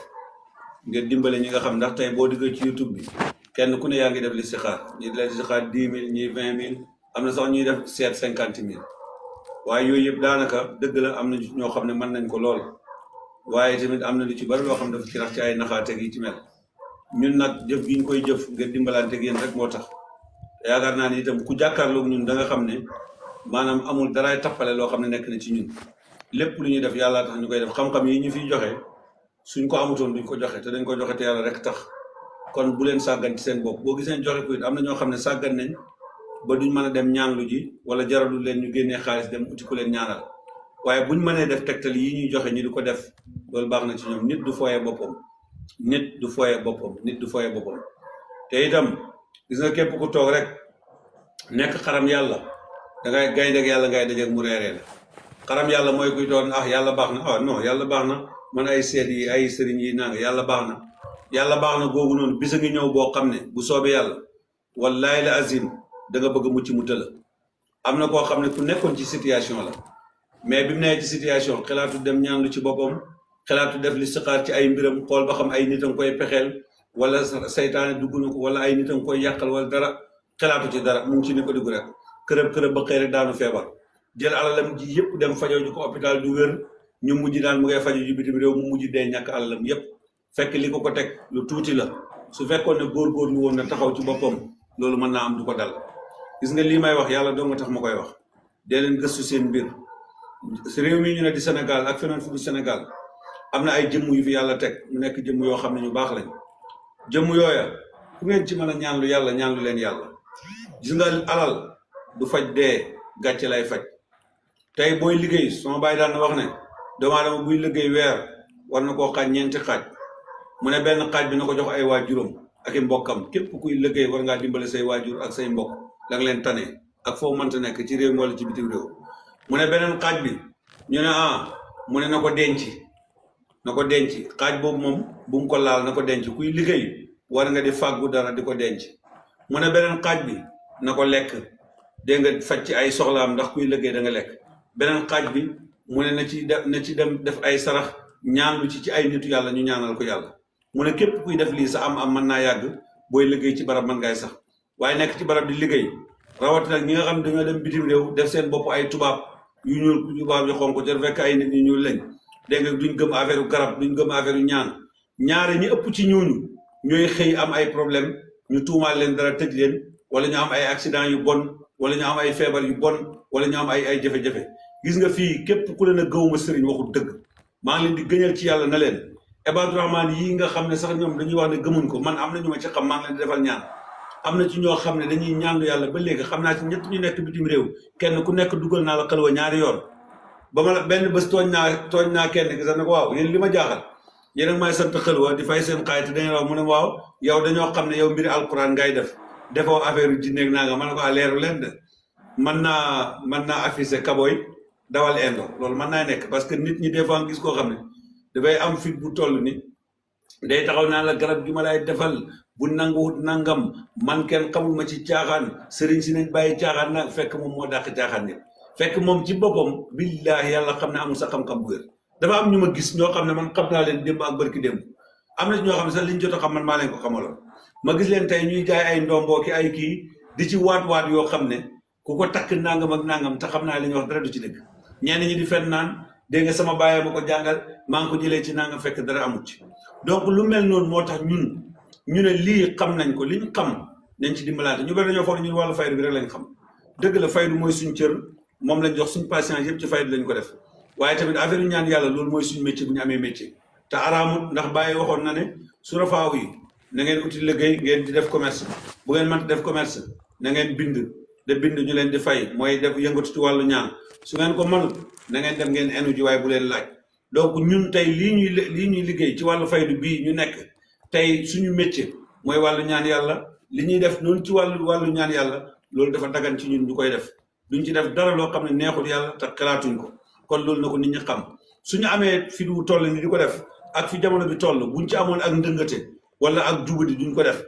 ngir dimbale ñi nga xam ndax tey boo diggee ci YouTube bi kenn ku ne yaa ngi def listixaar ñi di listixaar 10 000 ñi 20 000 am na sax ñuy def seet 50 000 waaye yooyu yëpp daanaka dëgg la am na ñoo xam ne mën nañ ko lool waaye tamit am na lu ci bari loo xam ne dafa ci rax ci ay naxaateeg yi ci mel ñun nag jëf gi ñu koy jëf ngir dimbalanteeg yéen rek moo tax yaakaar naa ni itam ku jàkkaarloog ñun da nga xam ne maanaam amul daraay tappale loo xam ne nekk na ci ñun lépp lu ñuy def yàlla tax ñu koy def xam-xam yi ñu fiy joxe suñ ko amutoon duñ ko joxe te dañ ko joxe te yàlla rek tax kon bu leen sàggan ci seen bopp boo gisee joxe ko it am na ñoo xam ne sàggan nañ ba duñ mën a dem ñaanlu ji wala jaralu leen ñu génnee xaalis dem uti ku leen ñaanal waaye buñ mënee def tegtal yi ñuy joxe ñi di ko def loolu baax na ci ñoom nit du fooyee boppam nit du fooyee boppam te itam gis nga képp ku toog rek nekk xaram yàlla dangay gaynde yàlla ngay dajeeg mu reeree la xaram yàlla mooy kuy doon yàlla baax na non yàlla baax na man ay seet yi ay sëriñ yi nanga yàlla baax na googu noonu bisa ngi ñëw boo xam ne bu soobee yàlla wallahi la azim da nga bëgg mucc mu tëla am na koo xam ne ku nekkoon ci situation la mais bi mu nee ci situation xalaatu dem ñaan lu ci boppam xalaatu def listixaar ci ay mbiram xool ba xam ay nit a nga koy pexeel wala saytaane dugg na ko wala ay nit a nga koy yàqal wala dara xalaatu ci dara mu ngi ci ni ko dugg rek kërëb ba xëy rek daanu feebar jël alalam ji yëpp dem fajoo ji ko hôpital du wér ñu mujj daan mu ngay faju ji bitim réew mu mujj dee ñàkk alalam yëpp fekk li ko teg lu tuuti la su fekkoon ne góorgóorlu woon na taxaw ci boppam loolu mën naa am du ko dal gis nga lii may wax yàlla doo nga tax ma koy wax dee leen gëstu seen mbir réew mi ñu ne di Sénégal ak feneen fu du Sénégal am na ay jëmm yu fi yàlla teg mu nekk jëmm yoo xam ne ñu baax lañ jëmm yooya ku ngeen ci mën a ñaanlu yàlla ñaanlu leen yàlla gis nga alal du faj dee gàcce lay faj tey booy liggéey sama bàyyi daan na wax ne doomu aadama buy liggéey weer war na koo xaaj ñeenti xaaj mu ne benn xaaj bi na ko jox ay waajuram ak i mbokkam képp kuy liggéey war ngaa dimbale say waajur ak say mbokk la nga leen tane ak foo mënta nekk ci réew mi wala ci bitim réew mu ne beneen xaaj bi ñu ne mu ne na ko denc xaaj boobu moom bu mu ko laal na ko denc kuy liggéey war nga di fàggu dara di ko denc mu ne beneen xaaj bi na ko lekk dégg nga faj ci ay soxlaam ndax kuy liggéey da nga lekk beneen xaaj bi mu ne na ci dem def ay sarax ñaanlu ci ay nitu yàlla ñu ñaanal ko yàlla mu ne képp kuy def lii sa am mën naa yàgg booy liggéey ci barab mën ngay sax waaye nekk ci barab di liggéey rawatina ñi nga xam ne dañoo dem bitim réew def seen bopp ay tubaab yu ñuul tubaab yu xonk te fekk ay nit ñu ñuul lañ dégg nga duñ gëm affaire garab duñ gëm affaire ñaan ñaare ñi ëpp ci ñooñu ñooy xëy am ay problème ñu tuumaal leen dara tëj leen wala ñu am ay accident yu bon wala ñu am ay feebar yu bon wala ñu am ay jafe-jafe gis nga fii képp ku leen a gëwuma sëriñ waxul dëgg maa ngi leen di gëñal ci yàlla na leen Ibaadu Rahmaan yi nga xam ne sax ñoom dañuy wax ne gëmuñ ko man am na ñu ma ci xam maa ngi leen di defal ñaan am na ci ñoo xam ne dañuy ñaanlu yàlla ba léegi xam naa ci ñett ñu nekk bitim réew kenn ku nekk dugal naa la xalwa ñaari yoon ba ma la benn bés tooñ naa kenn ki sax ne ko waaw yéen li ma jaaxal yéen a may sant xalwa di fay seen xaalis te dañuy wax mu ne waaw yow dañoo xam ne yow mbiri alquran ngay defoo affaire yu jinneeg naa nga ma ne ko leeru leen de mën naa affiché kaboy dawal indo loolu mën naa nekk parce que nit ñi des fois gis koo xam ne dafay am fit bu toll ni day taxaw naa la garab gi ma lay defal bu nanguwut nangam man kenn xamul ma ci caaxaan sëriñ si nañ bàyyi caaxaan nag fekk moom moo dàq caaxaan nit fekk moom ci boppam billaahi yàlla xam ne amul sa xam-xam bu wér dafa am ñu ma gis ñoo xam ne man xam naa leen démb ak barki démb am na ñoo xam ne sax liñ jot a xam man maa leen ko xamaloon ma gis leen tey ñuy jaay ay ndomboo ki ay kii di ci waat yoo xam ne ku ko takk nangam ak nangam te xam naa li ñuy wax dara du ci dëgg ñenn ñi di fen naan dégg nga sama bàyyi ma ko jàngal maa ngi ko jëlee ci nangam fekk dara amut ci donc lu mel noonu moo tax ñu ne lii xam nañ ko liñ xam nañ ci dimbalante ñu bari dañoo foog ñun wàllu faydu bi rek lañ xam dëgg la faydu mooy suñ cër moom lañ jox suñ patience yëpp ci faydu lañ ko def waaye tamit affaire yu ñaan yàlla loolu mooy suñ métier bu ñu amee métier te araamut ndax bàyyi waxoon na ne surafaaw yi na ngeen uti liggéey ngeen di def commerce bu ngeen mënta def commerce na ngeen bind ñu leen di fay mooy def yëngatu ci wàllu ñaan su ngeen ko mënut na ngeen dem ngeen enu ji waaye bu leen laaj donc ñun tey lii ñuy liggéey ci wàllu faydu bii ñu nekk tey suñu métier mooy wàllu ñaan yàlla li ñuy def noonu ci wàllu ñaan yàlla loolu dafa dagan ci ñun ñu koy def duñ ci def dara loo xam ne neexul yàlla te xalaatuñ ko kon loolu na ko nit ñi xam suñu amee fi du toll ni di ko def ak fi jamono bi toll buñ ci amoon ak ndëngate wala ak jubadi duñ ko def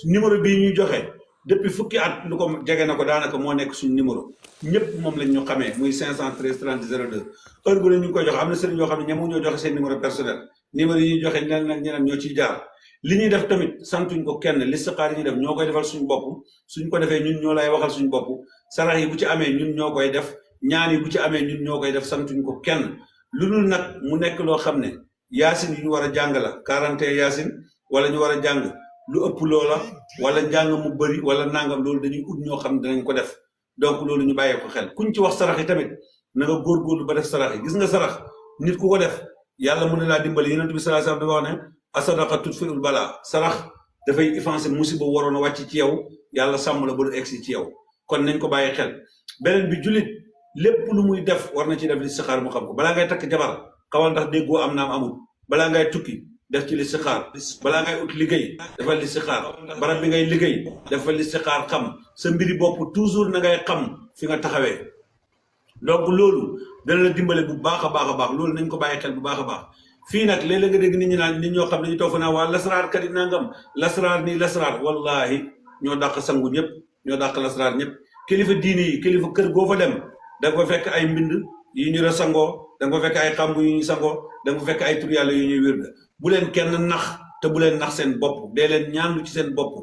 numéro bii ñuy joxe depuis fukki at lu ko jege na ko daanaka moo nekk suñu numéro ñëpp moom lañ ñu xamee muy 513 30 02 heure bu ne ñu ngi koy joxe am na sëriñ yoo xam ne ñemu ñoo joxe seen numéro personnel numéro yi ñuy joxe ñeneen nag ñeneen ñoo ciy jaar li ñuy def tamit santuñ ko kenn listixaar yi ñuy def ñoo koy defal suñu bopp suñ ko defee ñun ñoo lay waxal suñu bopp sarax yi bu ci amee ñun ñoo koy def ñaan yi bu ci amee ñun ñoo koy def santuñ ko kenn lu dul nag mu nekk loo xam ne yaasin yu ñu war a jàng la 41 yaasin wala ñu war a jàng lu ëpp loola wala njàng mu bëri wala nangam loolu dañuy ut ñoo xam ne danañ ko def donc loolu ñu bàyyee ko xel kuñ ci wax sarax yi tamit na nga góorgóorlu ba def sarax yi gis nga sarax nit ku ko def yàlla mën na laa dimbali yonent bi sallallahu alayhi wasallam dafa wax ne asadaqa tutfi'ul balaa sarax dafay effacer musiba waroon a wàcc ci yow yàlla sàmm la ba du egsi ci yow kon nañ ko bàyyi xel beneen bi jullit lépp lu muy def war na ci def listixaar mu xam ko balaa ngay takk jabar xawal ndax déggoo am naam amul balaa ngay tukki def ci listixaar balaa ngay ut liggéey dafa listixaar barab bi ngay liggéey dafa listixaar xam sa mbiri bopp toujours na ngay xam fi nga taxawee donc loolu dana la dimbale bu baax a baax loolu nañ ko bàyyi xel bu baax a baax fii nag léeg-léeg nga dégg nit ñi naan nit ñoo xam ne ñu toog fa naa waa lasraar kat yi nangam lasraar nii lasraar wallahi ñoo dàq sangu ñëpp ñoo dàq lasraar ñëpp kilifa diini yi kilifa kër goo fa dem da nga fa fekk ay mbind yu ñu sangoo da nga fa fekk ay xambu yu ñuy sangoo da nga fa fekk ay tur yàlla yu ñuy wérda bu leen kenn nax te bu leen nax seen bopp dee leen ñaanlu ci seen bopp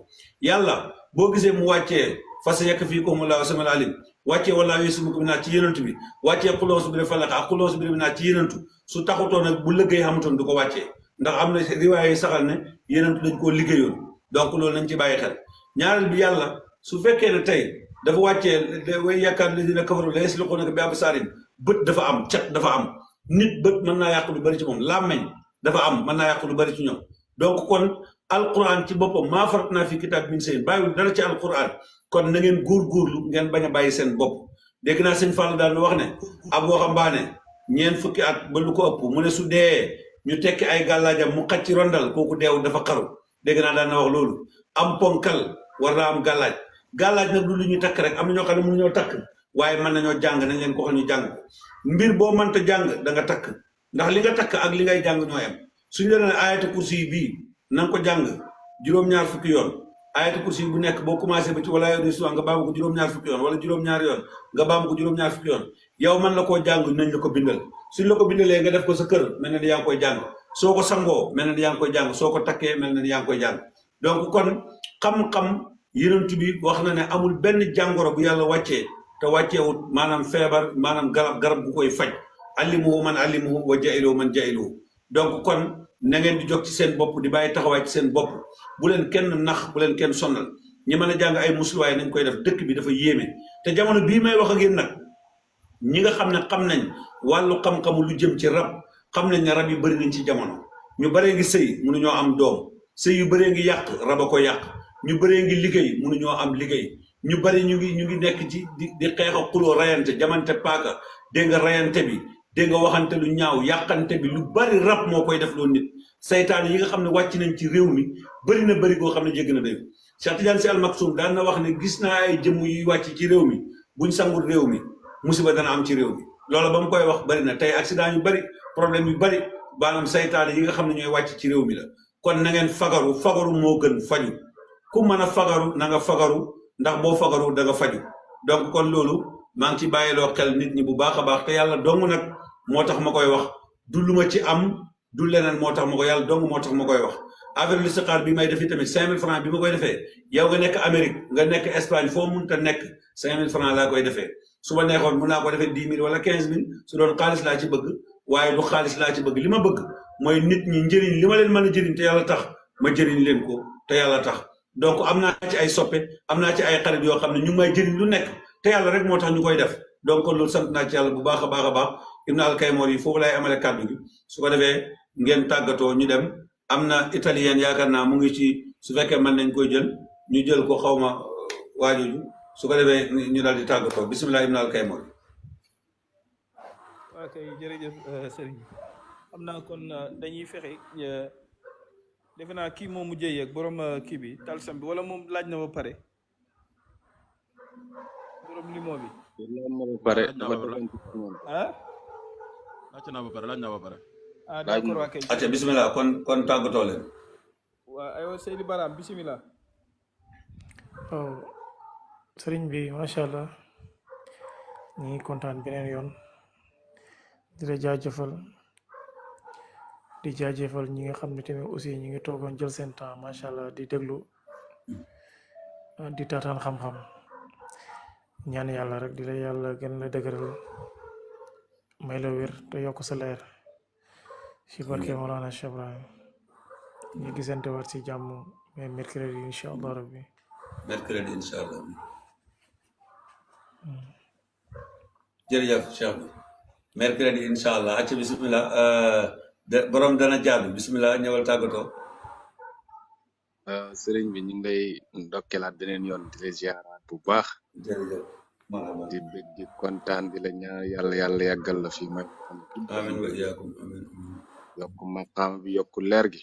yàlla boo gisee mu wàccee fas yekk fii ko mu laaw sama alim wàccee wala yusuf bi naa ci yenantu bi wàccee xulóos bi de falaq ak xulóos bi de naa ci yenantu su taxutoon nag bu liggéey xamutoon du ko wàccee ndax am na riwaay yi saxal ne yenantu dañ koo liggéeyoon donc loolu nañ ci bàyyi xel ñaareel bi yàlla su fekkee ne tey dafa wàccee way yaakaar ne dina kafaru la yasluqunaka bi absaarin bët dafa am cat dafa am nit bët mën naa yàq lu bari ci moom làmmeñ dafa am mën naa yàq lu bari ci ñoom donc kon alquran ci boppam maa faratnaa fi kitaab min shay'in bàyyiwul dara ci alquran kon na ngeen góorgóorlu ngeen bañ a bàyyi seen bopp dégg naa sëñ Fall daal wax ne ab waxambaane ñeent fukki at ba lu ko ëpp mu ne su dee ñu tekki ay gàllaajam mu xacc ci rondal kooku deew dafa xaru dégg naa daan na wax loolu am ponkal war naa am gàllaaj nag du lu ñu takk rek am na ñoo xam ne mënu ñoo takk waaye mën nañoo jàng nañ leen ko wax ñu jàng mbir boo mënta jàng da nga takk ndax li nga takk ak li ngay jàng ñooy am suñu la nee ayatu kursi yi bii na nga ko jàng juróom-ñaar fukki yoon ayatu kursi yi bu nekk boo commencé ba ci wala yow di nga baamu ko juróom-ñaar fukki yoon wala juróom-ñaar yoon nga baamu ko juróom-ñaar fukki yoon yow man la koo jàng nañ la ko bindal suñ la ko bindalee nga def ko sa kër mel na ni yaa ngi koy jàng soo ko sangoo mel na ni yaa ngi koy jàng soo ko takkee mel na ni yaa ngi koy jàng donc kon xam-xam yonent bi wax na ne amul benn jàngoro bu yàlla wàccee te wàcceewut maanaam feebar maanaam garab bu koy faj allimuhu man allimuhu wa jailuhu man jailuhu donc kon na ngeen di jóg ci seen bopp di bàyyi taxawaay ci seen bopp bu leen kenn nax bu leen kenn sonnal ñi mën a jàng ay musluwaay nañ koy def dëkk bi dafa yéeme te jamono bii may wax ak yéen nag ñi nga xam ne xam nañ wàllu xam-xamu lu jëm ci rab xam nañ ne rab yu bëri nañ ci jamono ñu bëree ngi sëy mënuñoo am doom sëy yu bëree ngi yàq rab a ko yàq ñu bëree ngi liggéey mënuñoo am liggéey ñu bari ñu ngi nekk ci di xeex a xuloo rayante jamante paaka dégg nga rayante bi dégg nga waxante lu ñaaw yàqante bi lu bari rab moo koy def loolu nit saytaan yi nga xam ne wàcc nañ ci réew mi bëri na bëri goo xam ne jégg na dayo Cheikh Tidiane Sy Al Maktoum daan na wax ne gis naa ay jëmm yuy wàcc ci réew mi buñ sangul réew mi musiba dana am ci réew mi loolu ba mu koy wax bëri na tey accident yu bëri problème yu bëri maanaam saytaan yi nga xam ne ñooy wàcc ci réew mi la kon na ngeen fagaru moo gën faju ku mën a fagaru na nga fagaru ndax boo fagaru da nga faju donc kon loolu maa ngi ci bàyyiloo xel nit ñi bu baax a baax te yàlla dong nag moo tax ma koy wax du lu ma ci am du leneen moo tax ma ko yàlla dong moo tax ma koy wax affaire listixaar bi may defi tamit 5000 francs bi ma koy defee yow nga nekk Amérique nga nekk Espagne foo mënta nekk 5000 francs laa koy defee su ma neexoon mun naa ko defee 10 000 wala 15 000 su doon xaalis laa ci bëgg waaye du xaalis laa ci bëgg li ma bëgg mooy nit ñi njëriñ li ma leen mën a jëriñ te yàlla tax ma jëriñ leen ko te yàlla tax donc am naa ci ay soppe am naa ci ay xarit yoo xam ne ñu ngi may jëriñ lu nekk te yàlla rek moo tax ñu koy def donc kon loolu sant naa ci yàlla bu baax a baax a baax Ibn Alkaymor yi foofu lay amale kàddu gi su ko defee ngeen tàggatoo ñu dem am na italien yaakaar naa mu ngi ci su fekkee mën nañ koy jël ñu jël ko xaw ma waajuju su ko defee ñu daal di tàggatoo bisimilah Ibn Alkaymor. waa kay jërëjëf sëriñ xam naa kon dañuy fexe defe naa kii moom mujjee yeeg borom kii bi talsam bi wala moom laaj na ba pare borom limo bi. laaj na ba pare dafa doon ci moom. ah. laaj naa ba pare laaj naa ba pare. ah d'accord waa kay. acca bisimilah kon tàggatoo leen. waa aywa Seydi Baram bisimilah. waaw sëriñ bi macha allah ñu ngi kontaan beneen yoon di la jaajëfal di jaajëfal ñi nga xam ne tamit aussi ñi ngi toogoon jël seen temps macha allah di déglu di taataan xam-xam ñaan yàlla rek di la yàlla gën la dëgëral may la wér te yokk sa leer ci barke Mawlana Cheikh Ibrahim ñu gisante waat ci jàmm mais mercredi incha allah rabbi mercredi incha allah jërëjëf Cheikh bi mercredi incha allah acca bisimilah borom dana jaadu bisimilah ñëwal tàggatoo. sëriñ bi ñu ngi lay ndokkelaat beneen yoon di la ziaraat bu baax. jërëjëf. di bëgg di kontaan di la ñaan yàlla yàggal la fi may. amiin wa iyaakum amiin. yokk maqaam bi yokk leer gi.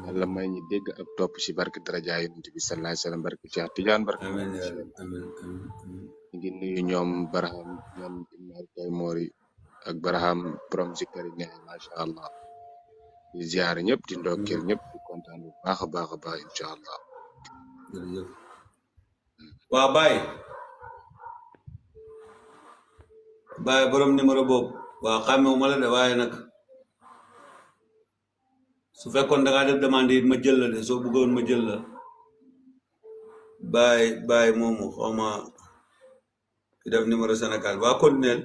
yàlla may ñi dégg ak topp si barke daraja yonent bi sallallahu alayhi wa sallam barke Cheikh Tidiane barke. amiin amiin ñu ngi nuyu ñoom Barham ñoom Ibn Alkaymor ak Barham borom zikari ne macha allah di ziare ñëpp di ndokkeel ñëpp di kontaan bu baax a baax a baax incha allah. jërëjëf. waa Baye borom numéro boobu waaw xàmmewu la de waaye nag su fekkoon da ngaa def demande it ma jël la de soo bëggoon ma jël la Baye moomu xaw ma ki def numéro Sénégal waa continuer.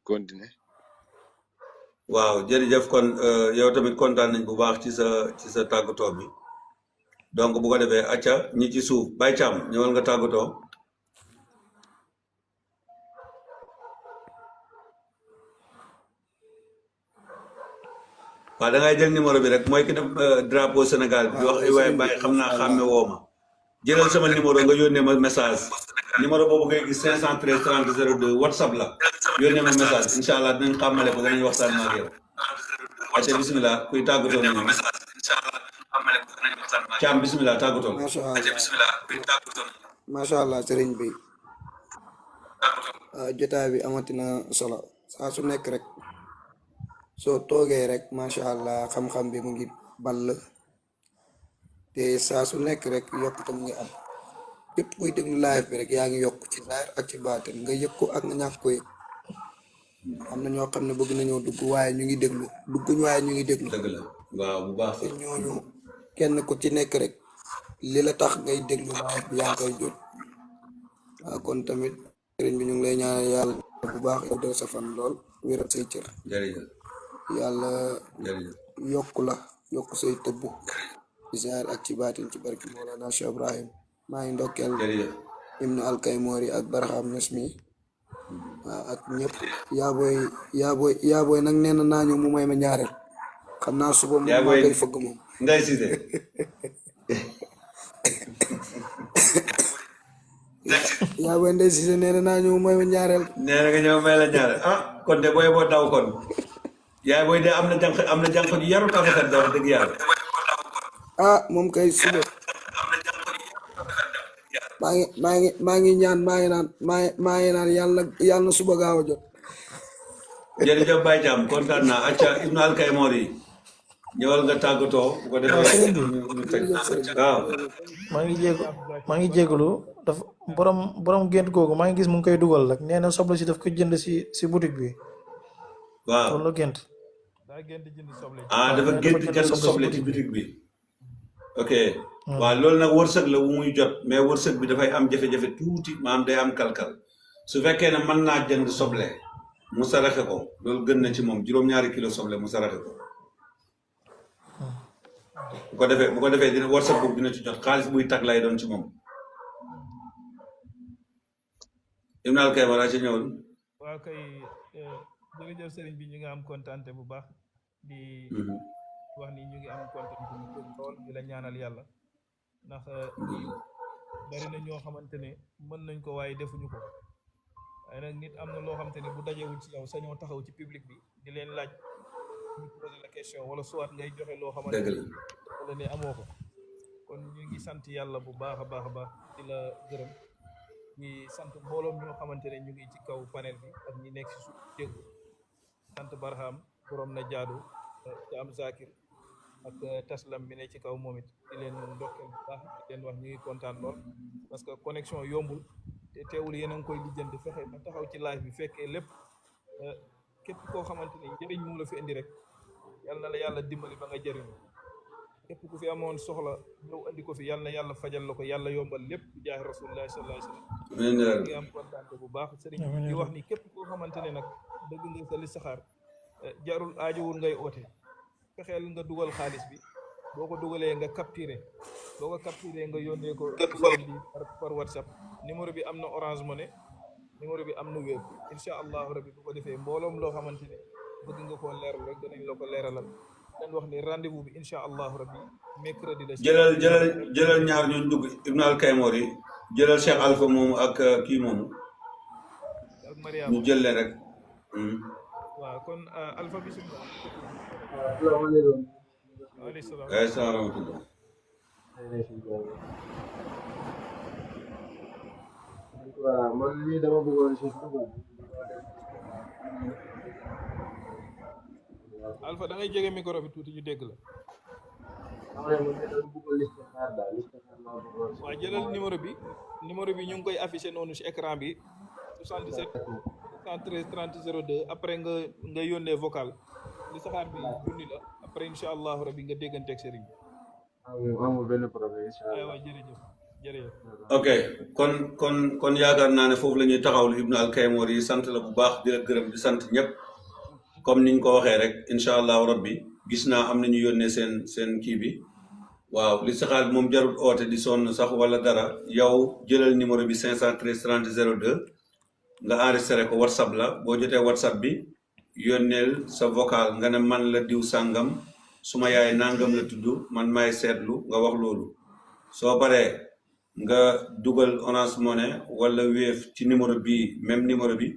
continuer. waaw jërëjëf kon yow tamit kontaan nañ bu baax ci sa tàggatoo bi donc bu ko defee acca ñi ci suuf Baye Thiam ñëwal nga tàggatoo. waaw da ngay jël numéro bi rek mooy ki def drapeau Sénégal bi wax ay waaye Baye xam naa xàmme woo ma jëlal sama numéro nga yónnee ma message numéro boobu ngay gis 513 30 02 WhatsApp la yónnee ma message incha allah dinañ xàmmale ko danañ waxtaan ma ak yow. acca bisimilah kuy tàggatoo na ñoom. Thiam bisimilah tàggatoo. macha allah sëriñ bi jotaay bi amatina solo saa su nekk rek soo toogee rek macha allah xam-xam bi mu ngi ball te saa su nekk rek yokkute mu ngi am képp kuy déglu live bi rek yaa ngi yokk ci zaahir ak ci baatin nga yëg ko ak nga ñàkk ko yëg am na ñoo xam ne bëgg nañoo dugg waaye ñu ngi déglu dugguñ waaye ñu ngi déglu. dëgg la waaw bu baax te ñooñu kenn ku ci nekk rek li la tax ngay déglu live bi yaa ngi koy jot waaw kon tamit sëriñ bi ñu ngi lay ñaanal yàlla bu baax yow de sa fan lool wéral say cër. jërëjëf. yàlla yokk la yokk say tëbb ci zaahir ak ci baatin ci barki Mawlana Cheikh Ibrahim maa ngi ndokkeel Ibn Alkaymor ak Barham Niass mi waaw ak ñëpp yaa booy nag nee na ñëw mu may ma ñaareel xam naa suba moom maa koy fëgg moom Ndeye Cissé yaa booy Ndeye Cissé nee na ñëw may ma ñaareel nee na nga ñëw may la ñaareel kon de booy boo daw kon yaay booy de am na jànq ju yaru ta rafet da wax dëgg yàlla moom kay suba maa ngi ñaan maa ngi naan yàlla na suba gaaw a jot. jërëjëf Baye Thiam kontaan naa acca Ibn Alkaymor yi ñëwal nga tàggatoo bu ko defee waaw maa ngi jégalu dafa borom gént googu maa ngi gis mu ngi koy dugal rek nee na soble si daf ko jënd si boutique bi. waaw loolu la gént. dafa gént jënd soble ci boutique bi. ok waaw loolu nag wërsëg la wu muy jot mais wërsëg bi dafay am jafe-jafe tuuti maanaam day am kalkal su fekkee ne mën naa jënd soble mu saraxe ko loolu gën na ci moom juróom-ñaari kilo soble mu saraxe ko bu ko defee dina WhatsApp boobu dina ci jot xaalis buy tag lay doon ci moom. Ibn Al Kaymara ci ñëwoon. waaw kay jërëjëf sëriñ bi ñu ngi am kontante bu baax di wax ni ñu ngi am kontante bu lool di la ñaanal yàlla ndax bari na ñoo xamante ne mën nañ ko waaye defuñu ko waaye nag nit am na loo xamante ne bu dajewul ci yow sañoo taxaw ci public bi di leen laaj ñu poser la question wala soit ngay joxe loo xamante ne wala ne amoo ko kon ñu ngi sant yàlla bu baax a baax a baax di la gërëm ñi sant mbooloom ñoo xamante ne ñu ngi ci kaw panel bi ak ñi nekk ci suuf déggu sant Barham borom na jaadu te am Zakir ak Taslam mi ne ci kaw moom it di leen ndokkeel bu baax di leen wax ñu ngi kontaan lool parce que connexion yombul te teewul yéen a ngi koy lijjanti fexe ba taxaw ci live bi fekkee lépp képp koo xamante ne njëriñ mu la fi indi rek yal na la yàlla dimbali ba nga jëriñu képp ku fi amoon soxla ñëw andi ko fi yal na yàlla fajal la ko yàlla yombal lépp di jaay rasulullah sallallahu alayhi wasallam ngi am kontaan bu baax sëriñ di wax ni képp koo xamante ne nag dëgg nga sa listixaar jarul aajowul ngay oote fexeel nga dugal xaalis bi boo ko dugalee nga capturé boo ko capturé nga yónnee ko bi par WhatsApp numéro bi am na Orange Money numéro bi am na Wave incha allahu rabbi bu ko defee mbooloom loo xamante ne bëgg nga koo leeral rek danañ la ko leeralal leen wax ni rendez-vous bi incha allahu rabbi mercredi la jëlal ñaar ñooñu dugg Ibn Al Kaymara yi jëlal Cheikh Alpha moomu ak kii moomu ñu jël leen rek waaw kon Alpha bismillah asalaamaaleykum. waaleykum salaam. rahmatullah. waaw man lii dama bëggoon si Alpha da ngay jege micro bi tuuti ñu dégg la. waaw jëlal numéro bi ñu ngi koy affiché noonu si écran bi 77 113 30 02 après nga yónnee vocal li saxaar bi junni la après incha allahu rabbi nga dégganteeg sëriñ bi. amul benn problème incha allah. waaw jërëjëf. ok kon yaakaar naa ne foofu la ñuy taxawlu Ibn Al Kaymara yi sant la bu baax di la gërëm di sant ñëpp comme niñ ko waxee rek incha allahu rabbi gis naa am na ñu yónnee seen kii bi waaw li saxaar bi moom jarul oote di sonn sax wala dara yow jëlal numéro bi 513 30 02 nga enregistré ko WhatsApp la boo jotee WhatsApp bi yónneel sa vocal nga ne man la diw sàngam suma yaay nangam la tudd man maay seetlu nga wax loolu soo paree nga dugal Orange Money wala Wave ci numéro bii même numéro bi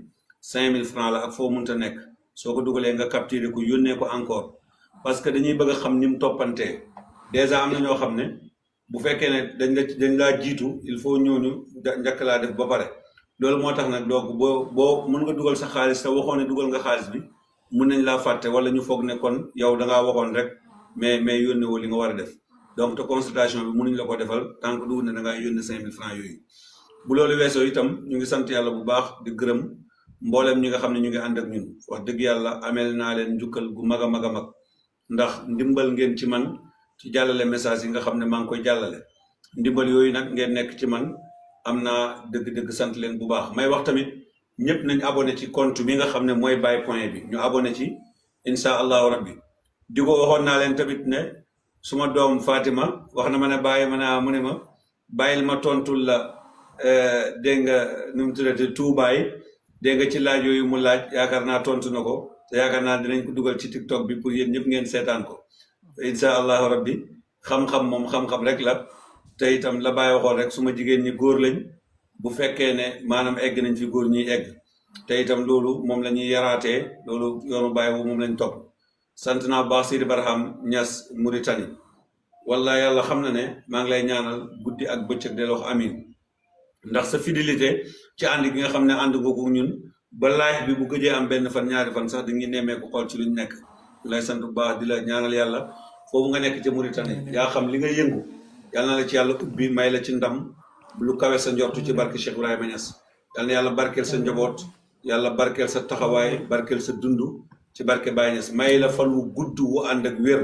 5000 francs la ak foo munta nekk soo ko dugalee nga capturé ko yónnee ko encore parce que dañuy bëgg a xam ni mu toppantee dèjà am na ñoo xam ne bu fekkee ne dañ laa jiitu il faut ñooñu njëkk laa def ba pare loolu moo tax nag donc boo mën nga dugal sa xaalis te waxoon ne dugal nga xaalis bi mun nañ laa fàtte wala ñu foog ne kon yow da ngaa waxoon rek mais yónnee woo li nga war a def donc te consultation bi mënuñ la ko defal tant que dugg ne da ngaa yónnee 5000 francs yooyu. bu loolu weesoo itam ñu ngi sant yàlla bu baax di gërëm mboolem ñi nga xam ne ñu ngi ànd ak ñun wax dëgg yàlla ameel naa leen njukkal gu mag a mag a mag ndax ndimbal ngeen ci man ci jàllale message yi nga xam ne maa ngi koy jàllale ndimbal yooyu nag ngeen nekk ci man. am naa dëgg-dëgg sant leen bu baax may wax tamit ñëpp nañ abonné ci compte bi nga xam ne mooy Baye Point bi ñu abonné ci incha allahu rabbi di ko waxoon naa leen tamit ne suma doom Fatima wax na ma ne bàyyi ma naa mu ne ma bàyyil ma tontul la dégg nga nu mu tuddati tuubaay dégg nga ci laaj yooyu mu laaj yaakaar naa tontu na ko te yaakaar naa dinañ ko dugal ci TikTok bi pour yéen ñëpp ngeen seetaan ko incha allahu rabbi xam-xam moom xam-xam rek la. te itam la bàyyi waxoon rek suma jigéen ñi góor lañ bu fekkee ne maanaam egg nañ fi góor ñiy egg te itam loolu moom la ñuy yaraatee loolu yoonu bàyyi boobu moom lañ topp sant naa baax Sidi Barham Niass Mauritanie wala yàlla xam na ne maa ngi lay ñaanal guddi ak bëccëg de wax amin ndax sa fidélité ci ànd gi nga xam ne ànd googu ñun ba live bi bu gëjee am benn fan ñaari fan sax dañuy nemmeeku xool ci luñ nekk lay sant bu baax di la ñaanal yàlla foofu nga nekk ca Mauritanie yaa xam li nga yëngu yàlla na la ci yàlla ubbi may la ci ndam lu kawe sa njortu ci barke Cheikh Ibrahima Niass yàlla na yàlla barkeel sa njaboot yàlla barkeel sa taxawaay barkeel sa dund ci barke Baye Niass may la fan wu gudd wu ànd ak wér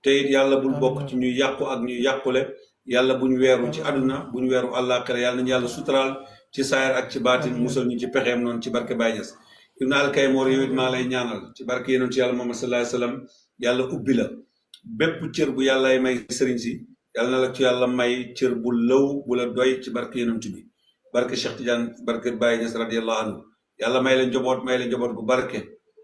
te it yàlla bul bokk ci ñuy yàqu ak ñuy yàqule yàlla buñ weeru ci àdduna buñ weeru àllaaxira yàlla nañu yàlla suturaal ci saayir ak ci baatin musal ñu ci pexeem noonu ci barke Baye Niass Ibn Al Kaymara yow it maa lay ñaanal ci barke yonent yàlla Muhammad sallallahu alayhi wasallam yàlla ubbi la bépp cër bu yàllay may sëriñ si yàlla na la ci yàlla may cër bu lëw bu la doy ci barke yonent bi barke Cheikh Tidiane barke Baye Niass radiyallahu anhu yàlla may la njaboot gu barke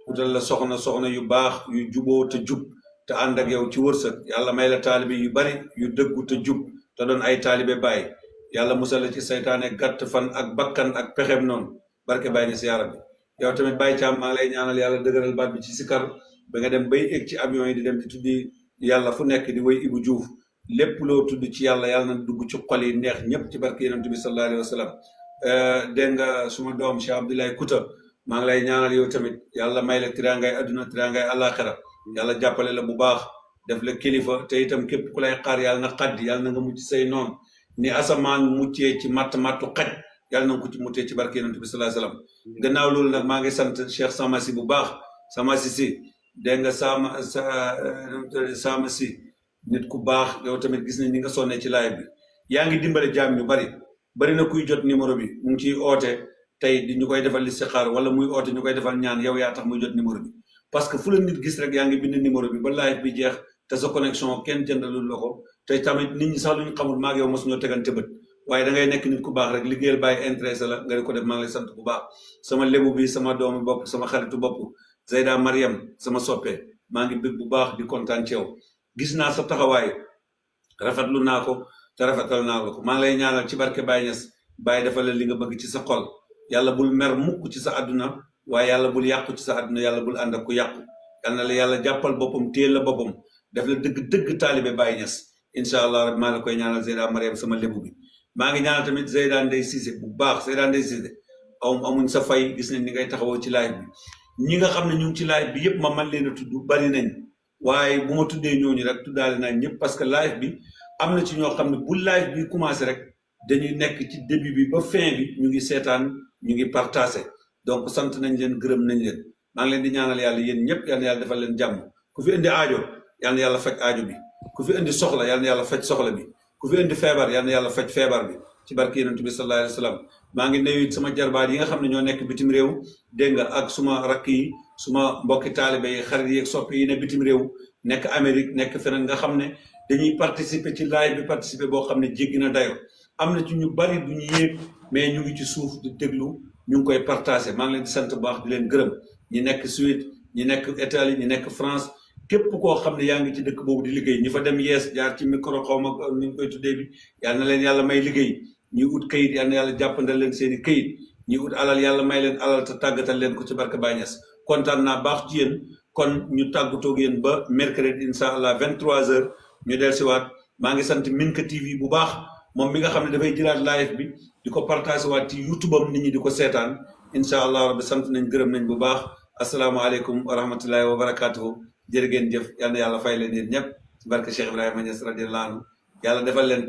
utal la soxna yu baax yu juboo te jub te ànd ak yow ci wërsëg yàlla may la taalibe yu bari yu dëggu te jub te doon ay taalibe Baye yàlla musal la ci saytaane gàtt fan ak bakkan ak pexem noonu barke Baye Niass yaa rabbi yow tamit Baye Thiam maa ngi lay ñaanal yàlla dëgëral baat bi ci sikar ba nga dem bay egg ci avion yi di dem di tuddi yàlla fu nekk di woy Ibou Diouf lépp loo tudd ci yàlla na dugg ci xol yi neex ñëpp ci barke yonent bi sallallahu alayhi wa sallam dégg nga suma doom Cheikh Abdoulaye Kouta maa ngi lay ñaanal yow tamit yàlla may la tiraangay adduna tiraangay àllaaxira yàlla jàppale la bu baax def la kilifa te itam képp ku lay xaar yàlla na xaddi yàlla na nga mucc say noonu ni asamaan muccee ci mattu xaj yàlla na nga ko ci muccee ci barke yonent bi sallallahu alayhi wa sallam gannaaw loolu nag maa ngi sant Cheikh Samasi bu baax Samasi si dégg nga Sama si nit ku baax yow tamit gis nañ ni nga sonnee ci live bi yaa ngi dimbale jaam ñu bari na kuy jot numéro bi mu ngi ciy oote tey di ñu koy defal listixaar wala muy oote ñu koy defal ñaan yow yaa tax muy jot numéro bi parce que fu la nit gis rek yaa ngi bind numéro bi ba live bi jeex te sa connexion kenn jëndalul la ko te tamit nit ñi sax lu ñu xamul maag yow mos ñoo tegante bët waaye da ngay nekk nit ku baax rek liggéeyal bàyyi intéressé la nga di ko def maa ngi lay sant bu baax sama lébu bi sama doomu bopp sama xaritu bopp Zeyda Mariam sama soppe maa ngi bëgg bu baax di kontaan ci yow gis naa sa taxawaay rafetlu naa ko te rafetal naa la ko maa ngi lay ñaanal ci barke Baye Niass Baye dafa la li nga bëgg ci sa xol yàlla bul mer mukk ci sa àdduna waaye yàlla bul yàqu ci sa àdduna yàlla bul ànd ak ku yàqu yal na la yàlla jàppal boppam téel la boppam def la dëgg taalibe Baye Niass incha allah rabbi maa la koy ñaanal Zeyda Mariam sama lébu bi maa ngi ñaanal tamit Zeyda Ndeye Cissé bu baax Zeyda Ndeye Cissé amuñ sa fay gis nañ ni ngay taxawoo ci live bi ñi nga xam ne ñu ngi ci live bi yëpp ma man leen a tudd bari nañ waaye bu ma tuddee ñooñu rek tuddaale naa ñëpp parce que live bi am na ci ñoo xam ne bu live bi commencé rek dañuy nekk ci début bi ba fin bi ñu ngi seetaan ñu ngi partagé donc sant nañ leen gërëm nañ leen maa ngi leen di ñaanal yàlla yéen ñëpp yal na yàlla defal leen jàmm ku fi indi aajo yal na yàlla faj aajo bi ku fi indi soxla yal na yàlla faj soxla bi ku fi indi feebar yal na yàlla faj feebar bi ci barke yonent bi sallallahu alayhi wa sallam maa ngi nuyu sama jarbaat yi nga xam ne ñoo nekk bitim réew dégg nga ak suma rakk yi suma mbokki taalibe yi xarit yi ak soppi yi ne bitim réew nekk Amérique nekk feneen nga xam ne dañuy participer ci live bi participer boo xam ne jéggi na dayo am na ci ñu bari du ñu yéeg mais ñu ngi ci suuf di déglu ñu ngi koy partagé maa ngi leen di sant bu baax di leen gërëm ñi nekk Suède ñi nekk Italie ñi nekk France képp koo xam ne yaa ngi ci dëkk boobu di liggéey ñi fa dem yees jaar ci micro xaw ma ni ñu koy tuddee bi yal na leen yàlla may liggéey ñi ut kayit yal na yàlla jàppandal leen seeni kayit ñi ut alal yàlla may leen alal te tàggatal leen ko ci barke Baye Niass kontaan naa baax ci yéen kon ñu tàggatoo ak yéen ba mercredi incha allah 23h ñu dellusiwaat maa ngi sant Minka TV bu baax moom mi nga xam ne dafay jëlaat live bi di ko partagé waat ci YouTube am nit ñi di ko seetaan incha allah rabbi sant nañ gërëm nañ bu baax asalaamaaleykum wa rahmatullahi wa barakatuhu jërë ngeen jëf yal na yàlla fay leen yéen ñëpp ci barke Cheikh Ibrahima Niass radiyallahu anhu yàlla defal leen